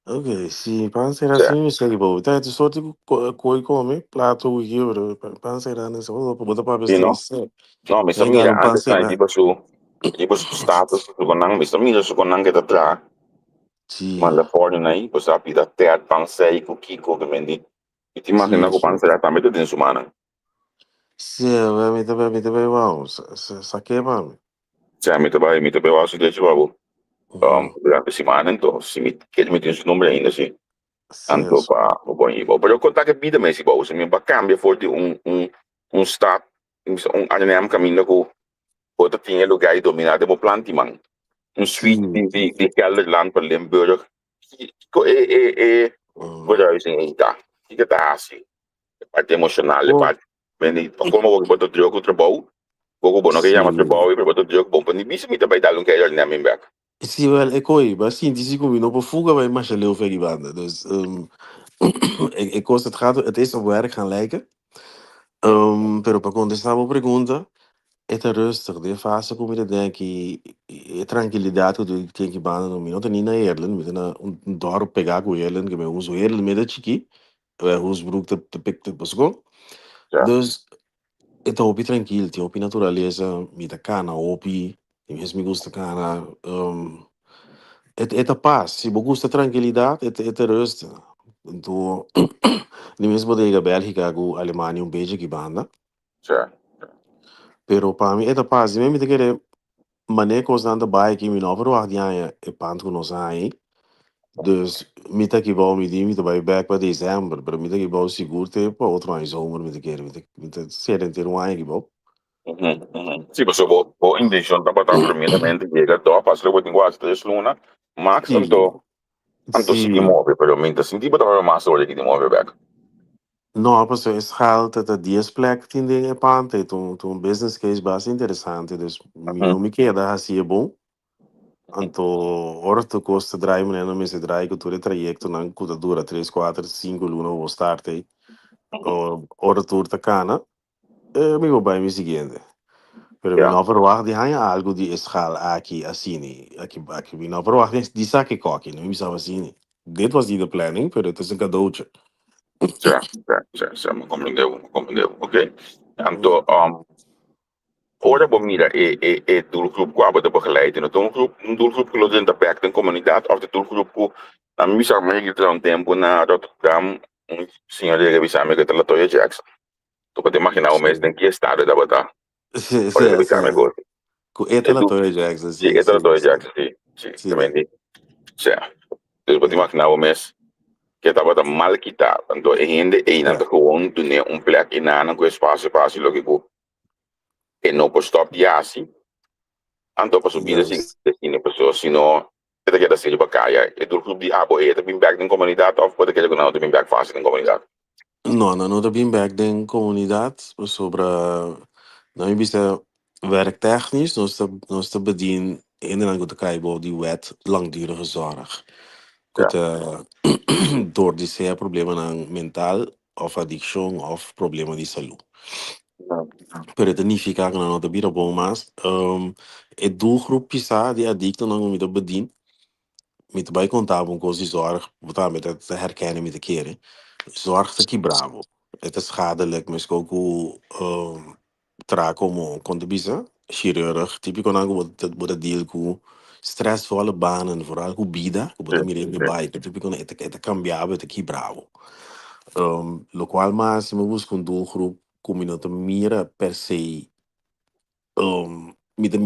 Ok, si pan será sí mi sa ki bo. Ta sorti ku koi kome, plato ku ki, pero pan será na sa bo ta papia Sí, no? No, mi sa mira antes na riba su riba su status su konan, mi sa mira su konan ke ta traha. Sí. Manda forno na i, bo sa pida tèt, pan sei ku kiko ke mendi. Mi ta imagina ku pan será tambe ta den su mannan. Sí, mi ta mi ta bai wou, sa ke pa mi. Sí, mi ta bai, mi ta bai wou su derecho pa bo. Durante simana anto, si mi kere mi tin su nomber ainda si. Anto pa bo pon bo. Pero konta ke bida mes bo, si mi ba kambia for di un un un stad, un Arnhem kaminda ku bo ta tin e lugar i dominá den bo planti man. Un suite di di di Gelderland pa Limburg. Kiko e e e verhuizing ei ta? Kiko ta hasi? E parti emoshonal, e parti Meni, pa colmo bo bo ta druk ku trabou, bo ku bo no ke yama trabou pero bo ta druk bon pa ni bisa mi ta bai dal un kei Arnhem in bek. Sí, wel, e koi, ba sinti si ku mi no por fuga bai masha leu fe di banda. Dus, e, e kos, het gaat, het is op werk gaan lijken. Pero pa kontestá bo pregunta, e ta rustig. Den fase ku mi ta den aki, e trankilidat ku tin aki banda, no, mi no ta ni na Heerlen, mi ta na un dorp pegá ku Heerlen, ke mi usa Heerlen meda chikí, Hoensbroek ta ta pek ta pasobra Ja. Dus e ta hopi trankil, tin hopi naturalesa, mi ta kana hopi, mi mes mi gusta kana. E e ta pas, si bo gusta trankilidat e ta e ta rustig. Anto mi mes bo ta yega Bèlgika ku Alemania un bechi aki banda. Ja. Pero pa mi e ta pas, di mi mi ta kere Manera kosnan ta bai aki mi no a verwacht di haña e pand ku nos a haña ei. Dus mi ta aki bou mi di mi ta bai bek pa december, pero mi ta aki bou sigur te pa otro aña zomer mi ta kere. Mi ta mi ta sera henter un aña aki bou. Sí, pasobra bo bo intenshon tabata primeramente yega dòp, asina bo tin ku hasi tres luna max, anto anto sigui move, pero mi ta sinti bo tabata mas ora ki di move bek. No, pasobra e schaal ta ta dies plek tin den e pand, e ta un ta un business case basta interesante, dus mi no mi keda haci e bon. Anto ora tur cos ta draai manera nan mester draai cu tur e trayectonan cu ta dura tres, cuater, cinco luna pa bo start ey, ora tur ta cana, mi por bai mi siguiente. Pero mi no verwacht di haña algo di e schaal aki asini, aki aki mi no verwacht di sa ke koki, no mi bisaba asini. Dit was niet de planning, pero het is een cadeautje. Ja, ja, ja, ja, mi comprende bo, mi comprende bo. Oké. Anto, ora bo mira e e e doelgroep ku abo ta begeleid, no ta un groep, un doelgroep ku lo drenta bèk den komunidat òf ta doelgroep ku a mi bisa mi a traha un tempu na Rotterdam, un señor yega bisa mi ku e ta Latoya Jackson. Tu por ta imaginá bo mes den ki estado e tabata Sí, ora sí, el a bisa mi sí. gosi. Ku e ta Latoya Jackson, Sí, sí, e ta sí, Latoya sí. Jackson, sí, sí, Sí. tremendo. Sea, dus bo ta imaginá bo mes ke tabata mal kitá. Anto e hende einan Ja. ta gewoon dun'é un plek einan ku espasio pa hasi loke ku e no por stòp di hasi. Anto pa su bida sigui Juist. asina, pasobra si no e ta keda serio pa kaya. E doelgroep di abo ei e ta bin bèk den komunidat òf bo ta kere ku nan no ta bin bèk fásil den komunidat? No, nan no ta bin bèk den komunidat pasobra nan mi bisa werktechnisch nos ta nos ta bedien hendenan ku ta kai bou di wet langdurige zorg ku Ja. ta dor di sea problemanan mental òf adikshon òf problema di salú. Pero e ta nifiká ku nan no ta bira bon mas. E doelgroep pisá di adiktonan ku mi ta bedien, mi ta bai konta bo un kos di zorg, bo tambe ta ta herkennen mi ta kere. Zorg ta kibra bo. E ta schadelijk, meskos ku traha komo, kon ta bisa, chirurg, típikonan ku bo ta bo ta deal ku stressvolle banen, vooral ku bida, ku bo ta mira hende bai, típikonan e ta e ta kambia bo, e ta kibra bo. Lokual mas si mi buska un doelgroep ku mi no ta mira per se. Mi ta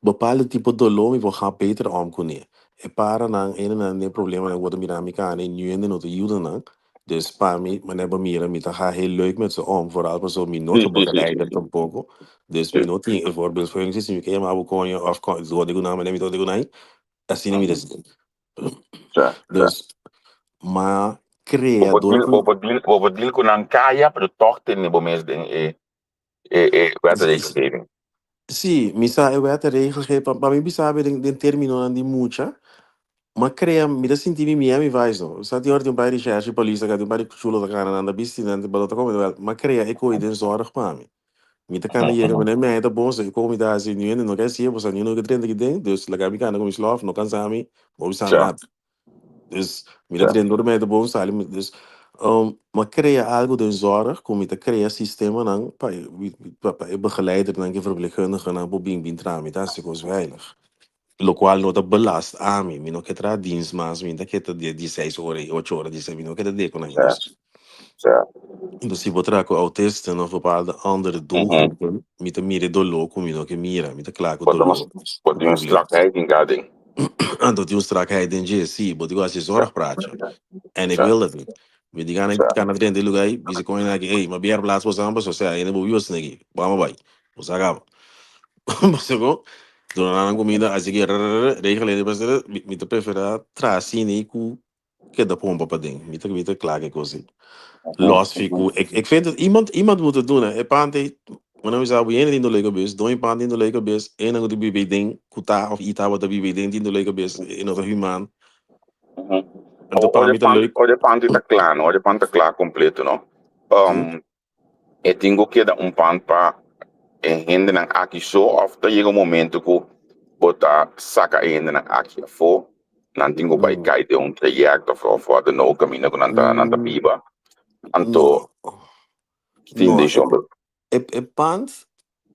bepaalde tipo doló mi por ga beter om kuné. E paranan enenan den problemanan ku bo ta mira mi kana i niun hende no ta yuda nan. Dus pa mi manera bo mira mi ta ga heel leuk met ze om, vooral pasobra mi no ta begeleider tampoko. Dus mi no tin e voorbeeldfunctie, si mi ke yama bo koño of dor di ku nan manera mi dor di ku nan, asina mi ta sinti. Dus ma krea dor ku. Bo por deal, bo por deal ku nan kaya pero tòg tene bo mes den e e wet en regelgeving. Sí, mi sa e wet en regelgeving, pa mi bisa den den terminonan di mucha, ma krea mi ta sinti mi Miami Vice no. Sa tin ora tin un par di recherche y polis ta tin un par di chulo ta kana nan ta bisti nan ta ta come wel, ma krea e koe den zorg pa mi. Mi ta kana yega mi mi ta bon so e koe mi ta hasi niun hende no ke hasié, pasobra niun no ke drenta aki den, dus laga mi kana ku mi slof, no kansa mi, no bisa mi nada. Dus mi ta drenta ora mi ta bon sali mi dus m'a krea algu den zorg ku mi ta krea sistemanan pa e pa e begeleidernan ku e verpleegkundigenan por bin bin traha mi ta hasi kos veilig. Lokual no ta belast ami, mi no ke traha dienst mas, mi ta ke ta di dieseis ora i ocho ora dieseis, mi no ke ta deko nan dus. Entonces si bo traha ku autisten of bepaalde andere doelgroepen, mi ta mira e doló ku mi no ke mira, mi ta kla ku doló. Bo tin un strakheid den kada den. Anto tin un strakheid den dje, si, bo tin ku hasi zorgpraatje. En ik wil dat niet. Mi di gana kana drenta e lugá ei, bisa kon hende aki, ey, ma bier plaats bo san paso, sea, hende bo biba asina aki, bo ama bai, bo sa kaba. Paso kon, duna nan kumida, asiki rrrr, regel hende paso, mi ta preferá traha asina ei ku keda pompa paden. Mi ta, mi ta kla ku e kos ei. Los fi ku, ik, ik vind dat iemand, iemand moet het doen, hè. E pant ei, wanneer mi sa, hende tin dolor kabes, doño pant tin dolor kabes, enan ku ta biba ei den, ku ta of i tabata biba ei den tin dolor kabes, e no ta human. Anto pa mi ta leuk. Ora e pant ta kla, no? Ora e pant ta kla kompleto, no? E tin ku keda un pant pa e hendenan aki so òf ta yega un momento ku bo ta saka e hendenan aki afó, nan tin ku bai kai den un trayekto òf òf wat dan ook kaminda ku nan ta nan ta biba. Anto ki tin intenshon pa. E pant,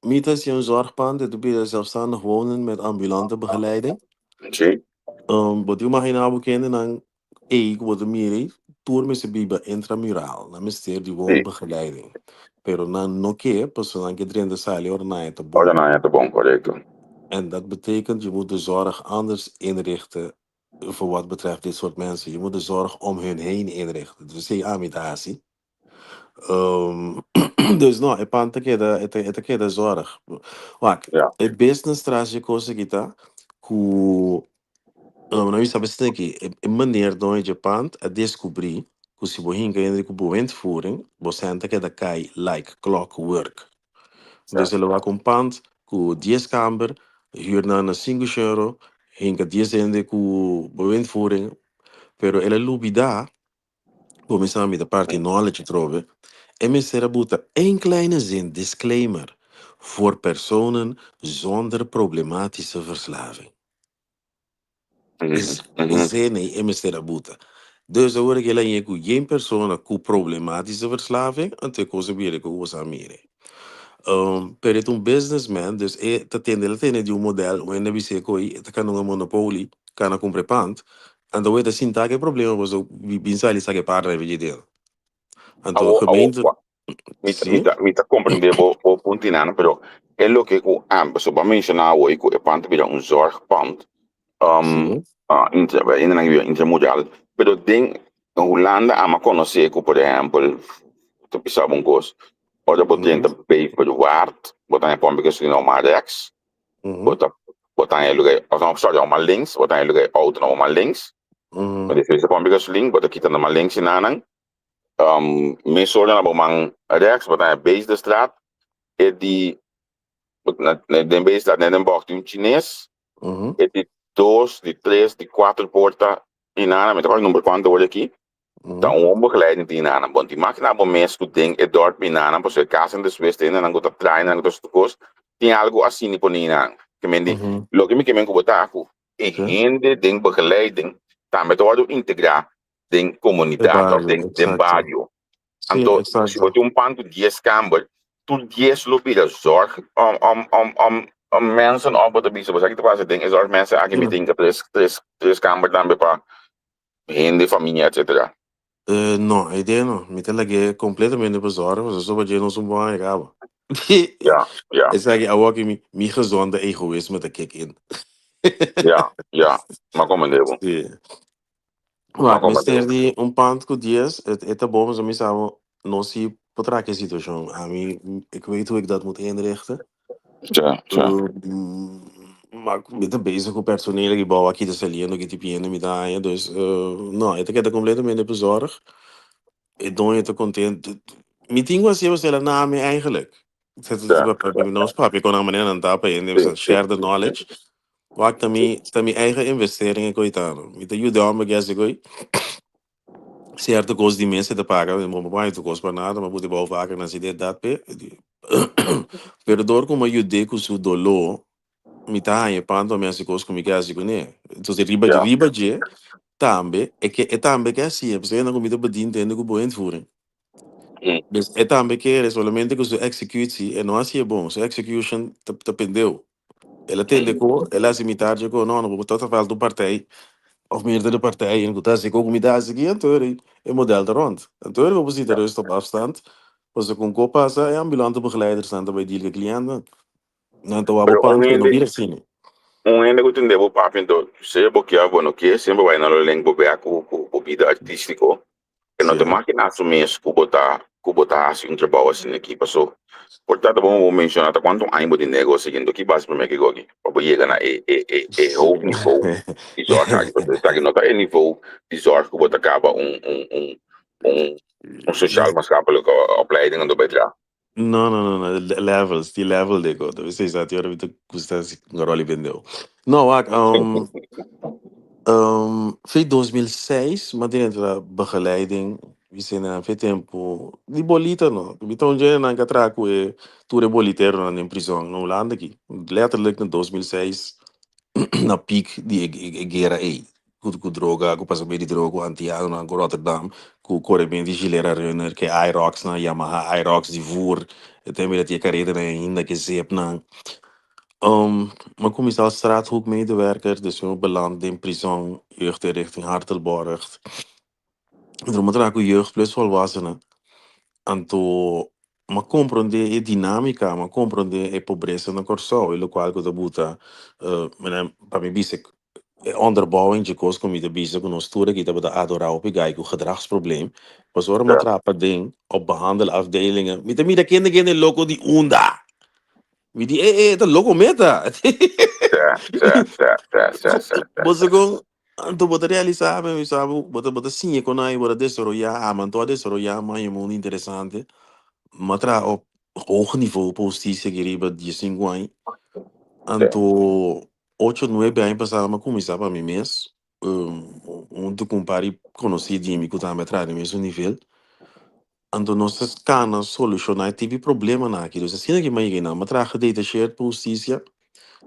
mi ta hasi un zorgpand, e ta bira zelfstandig wonen met ambulante begeleiding. Sí. Bo tin imaginá bo kendenan ei ku bo ta mira ei, tur mester biba intramural, nan mester di woonbegeleiding. Pero nan no ke, pasobra nan ke drenta sali ora nan e ta bon. Ora nan e ta bon, korekto. En dat betekent, je moet de zorg anders inrichten voor wat betreft dit soort mensen. Je moet de zorg om hun heen inrichten. Dus esei ami ta hasi. Dus no, e pan ta keda, e ta, e ta keda zorg. Wak, Ja. e business tras dje kos aki ta ku um, nou sabi sneki, e, e meneer doño dje pand a deskubrí ku si bo hinka hende ku bewindvoering, bo sèn ta keda kai like clockwork. Dus el a wak un pand ku dies kamber, huur nan na sinku euro, hinka dies hende ku bewindvoering, pero el a lubidá Kuminsá mi ta parti knowledge atrobe, e mester a buta één kleine zin disclaimer voor personen zonder problematische verslaving. E zin ei e mester a buta. Dus awor aki el a ñe ku yen persona ku problematische verslaving, anto e kos a bira ku bo sa mira. Pero e ta un businessman, dus e ta tende, el a tende di un model, un hende a bis'é ku e ta kana un monopoly, kana kumpra e pand, Anto weta sinta ke problema boso bin sali sa ke parla riba dje deel. Anto Awo, awo, gemeente wa, mi ta, mi sí. ta, mi ta comprende bo, bo puntinan, pero e loke ku am, pasobra bo a menciona awo ku e pand ta bira un zorgpand, um, Sí. uh, intra, hendenan ke biba intramural, pero den Hulanda am a konosé ku por ehèmpel, ta bisa bo un kos, ora bo drenta Beverwaard, bo ta haña pòmpi gasolina oma rèks, Bo ta bo ta haña lugar of no sorry oma links bo ta haña lugar auto na oma links bo ta fes pompi gasolin bo ta kita na man links y nanan um mesora na bo man rechts bo ta haña base de straat e di den base straat net den bocht di un chines e di dos di tres di cuatro porta y nanan mi ta kòrda number cuanto ora aki Ta un woonbegeleiding tin nan. Bon, tin makina bo mes ku den e dorp mi nan, pasobra e kasanan despues ta hendenan ku ta traha, hendenan ku ta hasi tur kos, tin algu asina pone nan. Ke men di, loke mi ke men ku bo ta ku e hende den begeleiding tambe ta wòrdu integrá den komunidat òf den den bario. Anto, si bo tin un pan ku dies kamber, tur dies lo bira zorg mensen òf bo ta bisa bo sa ki ta pasa den e zorg mensen aki mi tin tres tres tres kamber tambe pa hende, famia, etcetera. No, e idea no. Mi ta lag'é completamente bezorg, pasobra soba dje nos un bon aña caba. Ja, ja. Esaki awor ki mi, mi gezonde egoïsme ta kick in. Ja, ja. M'a comprende bo. Sí. M'a Wak, comprende mester bo. di un pand cu dies, e, e ta bon, pasobra mi sa bo, nos si por traha e situacion. Ami, ik weet hoe ik dat moet inrichten. Ja, ja. Maar mi ta bezig cu personeel aki bou aki ta saliendo, aki ta pidiendo mi ta haña, dus no, e ta keda completamente bezorg. E doño ta contento. Mi tin cu haci pasobra el a na mi eigenlijk. Ja. Nos papia con nan manera nan ta pa hende share the knowledge. Wak ta mi, ta mi eigen investering e koitano. Mi ta yuda homber ki haci koi. Cierto cos di mes e ta paga, mi no por haña tur cos pa nada, mi a buta e bou vaca na si dit dat pe. Pero dor cu mi a yud'é cu su doló, mi ta haña pan pa mi haci cos cu mi ke haci cun'é. Entonces riba riba dje tambe e ke e tambe ke haci'é, pasobra esnan cu mi ta bedien ta hende cu bo invoering. Dus e tambe kere, solamente cu su executie e no haci'é bon, su execution ta ta pendeu. El a tende ku, el a hasi mitar dje ku, no, no bo ta falta un partij of meerdere partijen ku ta hasi ku mi ta hasi aki, anto e e model ta rond. Anto e bo sita rust op afstand, pasobra ku un ko pasa e ambulante begeleidersnan ta bai deal ku e klientnan. Nan ta wak bo Pero un pan ku no hende, bira asina. un hende ku tende bo papia anto sea bo ke of bo no ke, semper bai na lo link bo bek ku ku bo bida artístiko. E no ta makina su mes ku bo ta ku bo ta hasi un trabou asina aki paso por ta ta bon bo menshoná ta kuantu aña bo tin negoshi aki anto ki base promé ki gogi pa bo yega na e e e e hoog nivo di zorg aki pasobra esaki no ta e nivo di zorg ku bo ta kaba un un un un un sociaal maatschappelijke opleiding anto bai traha. No, no, no, no, levels, die level de go. Debe ser ati ora mi ta gusta si un roli bendeu. No, wak, um, um, fe 2006, ma tin entra begeleiding, vi se na fe tempo, di bolita no. Mi ta un jene nan ka tra ku e tur e bolitero nan den prison na Hulanda aki. Letterlijk na 2006, na piek di e, e, e guera ei. Ku ku droga, ku pasa bei di droga, ku antianonan, ku Rotterdam, ku kore ben di Gilera Runner, ke Aeroxnan, Yamaha Aerox di voer, e tempo ei ta tin e karetanan ainda, ke zepnan. Um, m'a kuminsá als straathoekmedewerker, dus mi a beland den prison, jeugdinrichting Hartelborgt. Anto mi a traha ku jeugd plus volwassenen. Anto m'a komprondé e dinámika, m'a komprondé e pobresa na Kòrsou, e lokual ku ta buta, pa mi bisa e onderbouwing dje kos ku mi ta bisa ku nos tur aki tabata adorá hopi gai ku gedragsprobleem, pasobra ora mi a traha paden op behandelafdelingen, mi ta mira kende kende loko di unda. Mi di, e, e, ta loko meta. Bo segun, anto bo ta realisá, mi sa bo, bo ta, bo ta siña kon ai bo ta desaroyá, ami anto a desaroyá mas un mundu interesante. Mi a traha op hoog niveau pa hustisia aki riba diesinku aña. Anto ocho, nuebe aña pasá mi a kuminsá pa mi mes, huntu ku un par di konosí di mi ku tambe a traha den mesun nivel. Anto nos ta kana solushoná e tipo di problemanan aki. Dus asina ki mi a yega einan. Mi a traha gedetacheerd pa hustisia,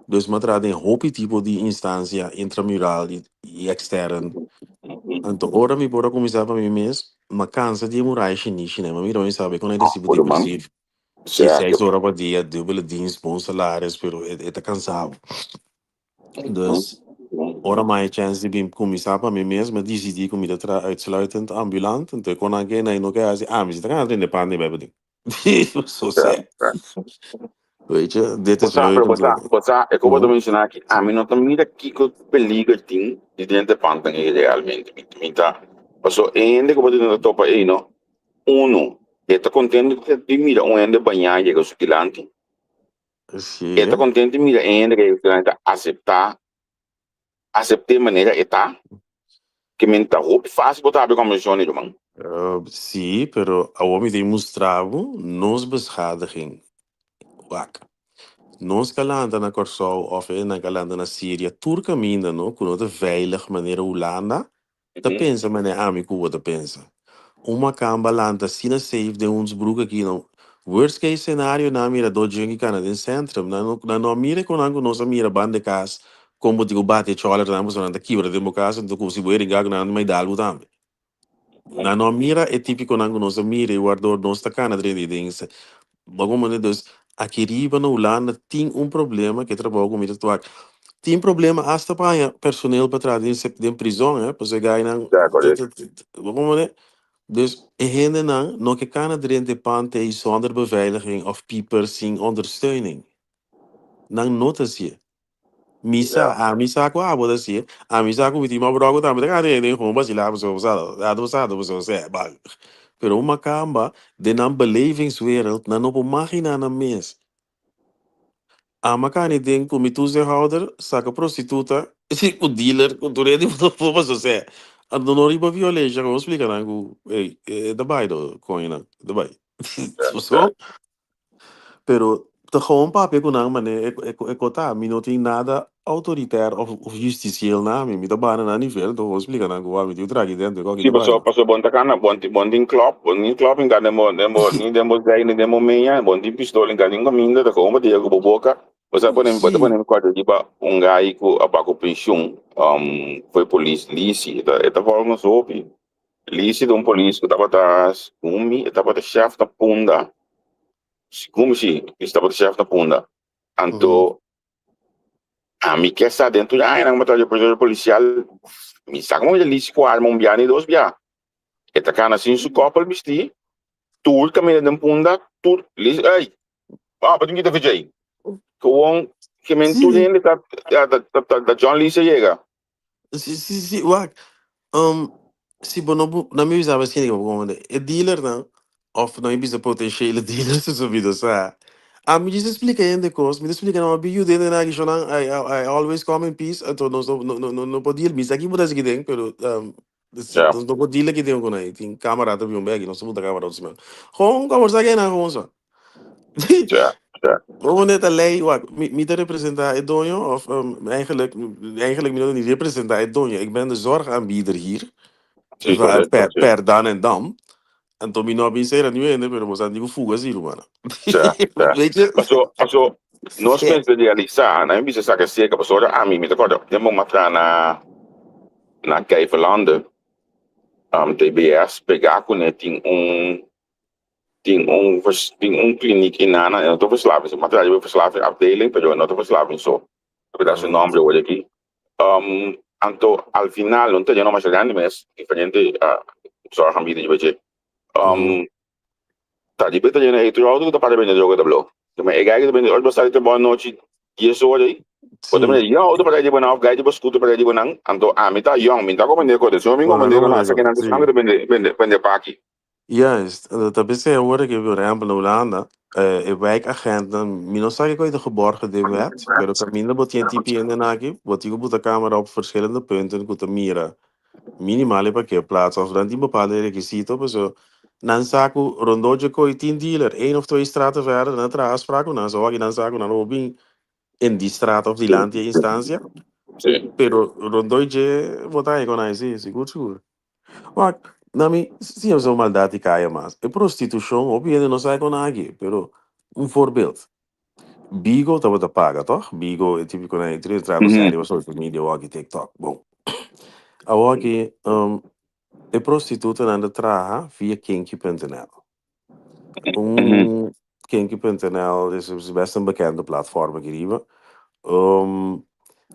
dus mi a traha den hopi tipo di instansia intramural i ekstern. Anto ora mi por a kuminsá pa mi mes, mi a kansa di e muraya shinishi nan. Mi a mira mi sabi kon e resibo depresivo. Si seis ora pa dia, dubbele dienst, bon salaris, pero e ta kansa bo. Dus ora mi a chance di bin cuminsa pa mi mes, mi a dicidi cu mi ta traha uitsluitend ambulant. Entonces con nan ke nan no ke haci, ami si ta gana trinta pan di bai pa tin. So sè. Weet je, dit is Bo sa, leuk pero om bo te sa, bo sa, e ku bo ta menciona aki, ami no ta mira kiko peliger tin di drenta e pantan ei realmente. Mi, mi ta, paso e hende ku bo ta intenta topa ei no, uno, e ta contento di mira un hende bañá yega su dilanti. Sí. E ta contento di mira e hende ku yega su dilanti ta aceptá, acept'é manera e ta. Ke men ta hopi fácil bo ta habri conversacion ei, ruman. Sí, pero awor mi ta mustra bo nos beschadiging. Wak. Nos ka lanta na Kòrsou òf e nan ka lanta na Siria, tur kaminda no ku no ta veilig manera Hulanda, ta pensa manera ami ku bo ta pensa. Un makamba lanta asina safe den ons broek aki no. Worst case scenario nan a mira dos junkie kana den centrum. Nan no nan no a mira kon nan ku nos a mira banda e kas kon bo tin ku bati e choler nan pasobra nan ta kibra den bo kas enton ku si bo heringa ku nan nan mai dal bo tambe. Nan no a mira e típiconan ku nos a mira i wardor nos ta kana drenta i den Bo comprende? Dus aki riba na Hulanda tin un problema ku e trabou ku mi ta wak. Tin problema asta pa haña personeel pa traha den den prizon, eh, pasobra e gainan Ja, correcto. bo comprende? Dus e hendenan no ke kana drenta e pand ei zonder beveiliging of pieper sin ondersteuning. Nan no ta hacié. Mi sa, ami sa ku abo ta hacié, ami sa ku mi tin mabròk ku tambe ta kana drenta den gewoon bacilá pasobra bo sa, ado bo sa, ado bo sa, osea, ba. Pero un makamba den nan belevingswereld nan no por maginá nan mes. Ama kani den ku mi toezichthouder saka prostituta ku dealer ku tur hende por paso sea anto no riba violencia como splika nan ku ey e ta bai do koño nan e ta bai so pero ta gewoon papia ku nan mane e kota mi no tin nada autoritair of justicieel na mi mi ta baha na nan nivel anto gewoon splika nan ku wak mi tin un traki dentro e koki Sí, ta bai paso, paso bon ta kana, bon, bon tin klop, bon tin klop inka den bo, den bo, ni den bo zij, ni den bo meña, bon tin pistola inka den kaminda, ta gewoon batia ku bo boka. Bo sa pone, bo ta pone mi kòrda riba un gai ku a bako penshun, foi polis, Lisi, e ta, e ta volg nos hopi. Lisi ta un polis ku tabata, segun mi, e tabata shèf na Punda. Segun mi si, e tabata shèf na Punda. Anto, Ami ke sa den tur añanan ku mi a traha proceso polisial, mi sa komo mi ta lisi ku arma un bia ni dos bia. E ta kana sin su kòpel bistí, tur kaminda den punda, tur lisi, ey, ah, bo tin kita fech'ey. Gewoon, ke men tur hende ta, ta John Lisi a yega. Si, si, si, wak. Um, si bo no bu, na mi bisa misschien ik gewoon e dealernan of na mi bisa potentiële dealers so mi no sa. A mi djis explica hende cos, mi ta explica nan bi yuda hende nan aki shonan I, I, I always come in peace, anto nos no, no, no, no por deal, mi sa ki bo ta haci aki den, pero um, nos no por deal aki den ku nan, tin camera ta bin bek, nos ta punta camera otro siman. Gewoon conversa ku nan gewoon sa. Ja, ja. Bo net a lei, wak, mi, mi ta representa e doño of um, eigenlijk, eigenlijk mi no ni representa e doño. Ik ben de zorgaanbieder hier. Sí, correcto, Per, sí. per dan en dan. Anto mi no a bin sera ni hende, pero bo sa digo fuga sí, rumana. Ja, ja. Weet je? Paso, paso, nos Sí. mester realisa, na mi bisa saka seca, paso ora ami, mi ta corda, tempo mi a traha na, na Kijverlande, um, TBS, pegá kuné tin un, Tin un tin un kliniek inana, e no ta verslaving, ma traha riba verslaving afdeling, pero e no ta verslaving so. Lo da su nombre awor aki. Um, anto al final, no ta yendo masha grandi mes, diferente uh, zorgaanbieder riba dje. Um, ta riba ta yendo e tur auto ku ta para bende droga ta blo. Ma e gai ku ta bende, ora bo sali trabou anochi dies ora ei, bo ta mira yon auto para riba nan of gai riba scooter para riba nan, anto ami ta yon, mi ta komprende kote, si mi komprende kote, hasta ke nan ta sangre bende bende bende paki. Juist, en dat is tegenwoordig, por ehempel na Hulanda, e wijkagentnan, mi no sa kiko ta geborgen den wet, pero kaminda bo tin e tipi hendenan aki, bo tin ku buta kamera op verschillende punten ku ta mira minimal e parkeerplaats of nan tin bepaalde rekisito, paso nan sa ku rondó dje koi tin dealer, één of twee straten verder, nan a traha afspraak ku nan, so aki nan sa ku nan lo bin in die straat of dilanti e instansia, pero rondó dje bo ta haña kon nan si, sigur sigur. Wak, na mi, si e so maldad di kaya mas. E prostitushon, hopi hende no sa kon aki, pero un voorbeeld. Bigo tabata paga, toch? Bigo, e tipiko nan e tres trago serie riba social media, awor aki TikTok. Bon. Awor aki, um, e prostitutanan ta traha via kinky.nl. Un Kinky.nl is is best een bekende platform aki riba. Um,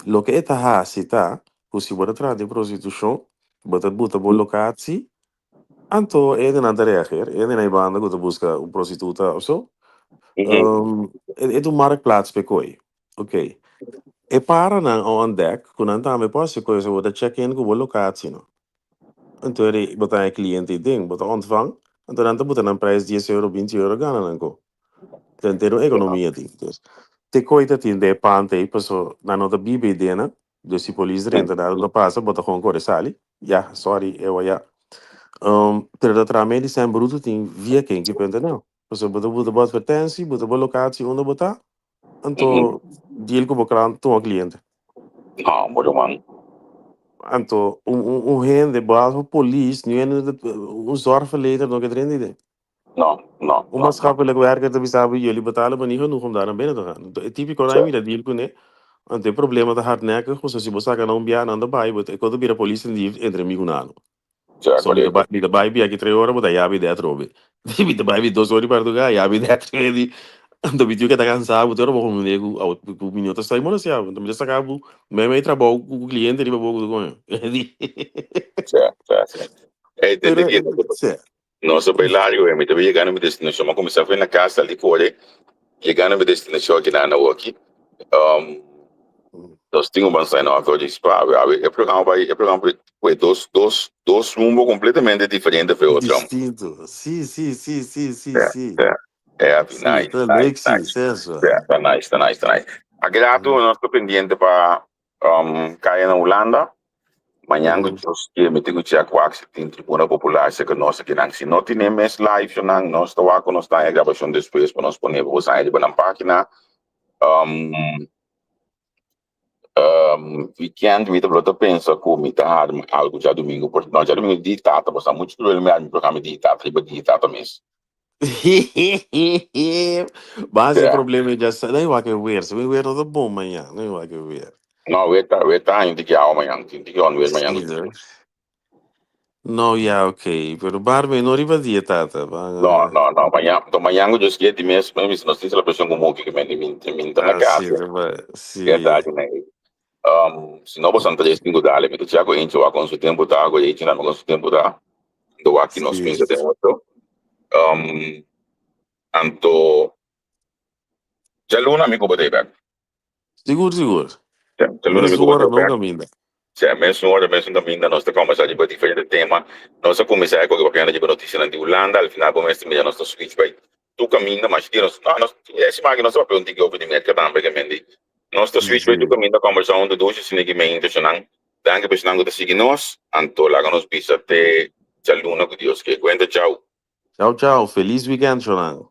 loke e ta hasi ta ku si bo ta traha den prostitushon, bo ta buta bo lokatie, anto e hendenan ta reageer. E hendenan ei banda ku ta buska un prostituta of so. Um, e ta un marktplaats p'e koi. Ok. E paranan a ontdek ku nan tambe por hasi koi, bo ta check in ku bo lokatie no. Anto eri bo ta e cliente ei den, bo ta ontvang, anto nan ta buta nan prijs dies euro, binti euro gana nan ko. Ta henter un economia tin. Dus, te koe ta tin den e pand ei, paso nan no ta biba ei dena, dus si polis drenta nan no ta pasa, bo ta gewoon kore sali. Ya, sorry, ewa ya. Um, pero ta traha medio sèn bruto tin via kenki punt nl. Paso bo ta buta bo advertentie, buta bo locatie unda bo ta, Anto deal ku bo krant tuma kliente. No, bo ruman. Anto un un un hende behalve polis ni hende un zorgverlener no ke drenta iden. No, no, Un no. maatschappelijk werker ta bisa bo jullie betalen me niet genoeg om daar naar binnen te gaan. Anto e tipiko nan mira deal kuné. Anto e problema ta hardnekkig pasobra si bo saka nan un bia nan ta bai bo e kos ta bira polis en dief entre mi ku nano. Ja, So mi ta correcto. bai, mi ta bai bia ki tre ora, bo ta yabi de atrobe. Mi ta bai bi dos ora di marduga, yabi de atrobe di. Anto mi tiu ke ta kansa, bo te ora bo komende ku au ku mi no ta sai molestia bo. Anto mi ta saka bo mei mei trabou ku ku kliente riba bo ku tu koño. Ja, ja, ja. Ey, Pero, tende ki sí. Nos a bai largo, mi ta bai yega na mi destinashon. Mi a kuminsá for na kas sali kore, yega na mi destinashon aki na awoki. Um, nos tin un ban sai na di spa. Awe e programa bai, e programa bai kue dos, dos, dos rumbo completamente diferente for otro. Distinto. Sí, sí, sí, sí, sí, Ja, sí. ja. Ja, Sí, nice, ta nice, leuk, sí, nice. César. Ja, ta nice, ta nice, ta nice. Aki rato nos ta pendiente pa um, kaya na Hulanda. Mañan ku Dios kier mi tin ku check wak si tin Tribuna Popular serka nos akinan. Si no tin e mes live shownan, nos ta wak ku nos ta haña grabashon despues pa nos pone pa boso haña riba nan página. Um, um, weekend mi ta ta pensa ku mi ta harma algu djadumingu por, no, djadumingu di tata, pasobra muchu cruel mi harma mi programa di tata riba di tata mes. Base Ja. problema ya sa, no wak weer, se weer no ta bon mañana, no wak weer. No, weer ta, weer ta tin ki awa mañana, tin ki on weer mañana. Sí, no? No, ya, ok. Pero barbe, no riba dia, tata. Ba, No, no, no, mañana, to mañana Dios quiere di mes, mi nos tin celebracion ku moki que men mi mi ta na Ah, sí, casa. riba, Ya sí. ta nee. Um, si no bosan tres tin ku dale, mi ta check eentje wa con su tempo ta, go eentje na con su tempo ta. Do wak nos pensa den otro. Um, anto djaluna mi ku bo ta bek. Sigur, sigur. Ja, djaluna mi Mesun ku bo ora, ta mesun bek. kaminda. Ja, mesun ora, mesun kaminda, nos ta kombersá riba diferente tema. Nos a kuminsá ku papiando riba notisianan di Hulanda, al final bo mester mira nos ta switch bai tur kaminda, mas di nos, no, nos, e siman aki nos ta papia un tiki over di Merka tambe, ke men di. Nos ta switch bai tur kaminda kombersá huntu dushi asina ki men intenshonan. Danki pa esnan ku ta sigui nos, anto laga nos bisa te djaluna ku Dios ke. Kuenta, chau. Chau, chau. Felis weekend, shownan.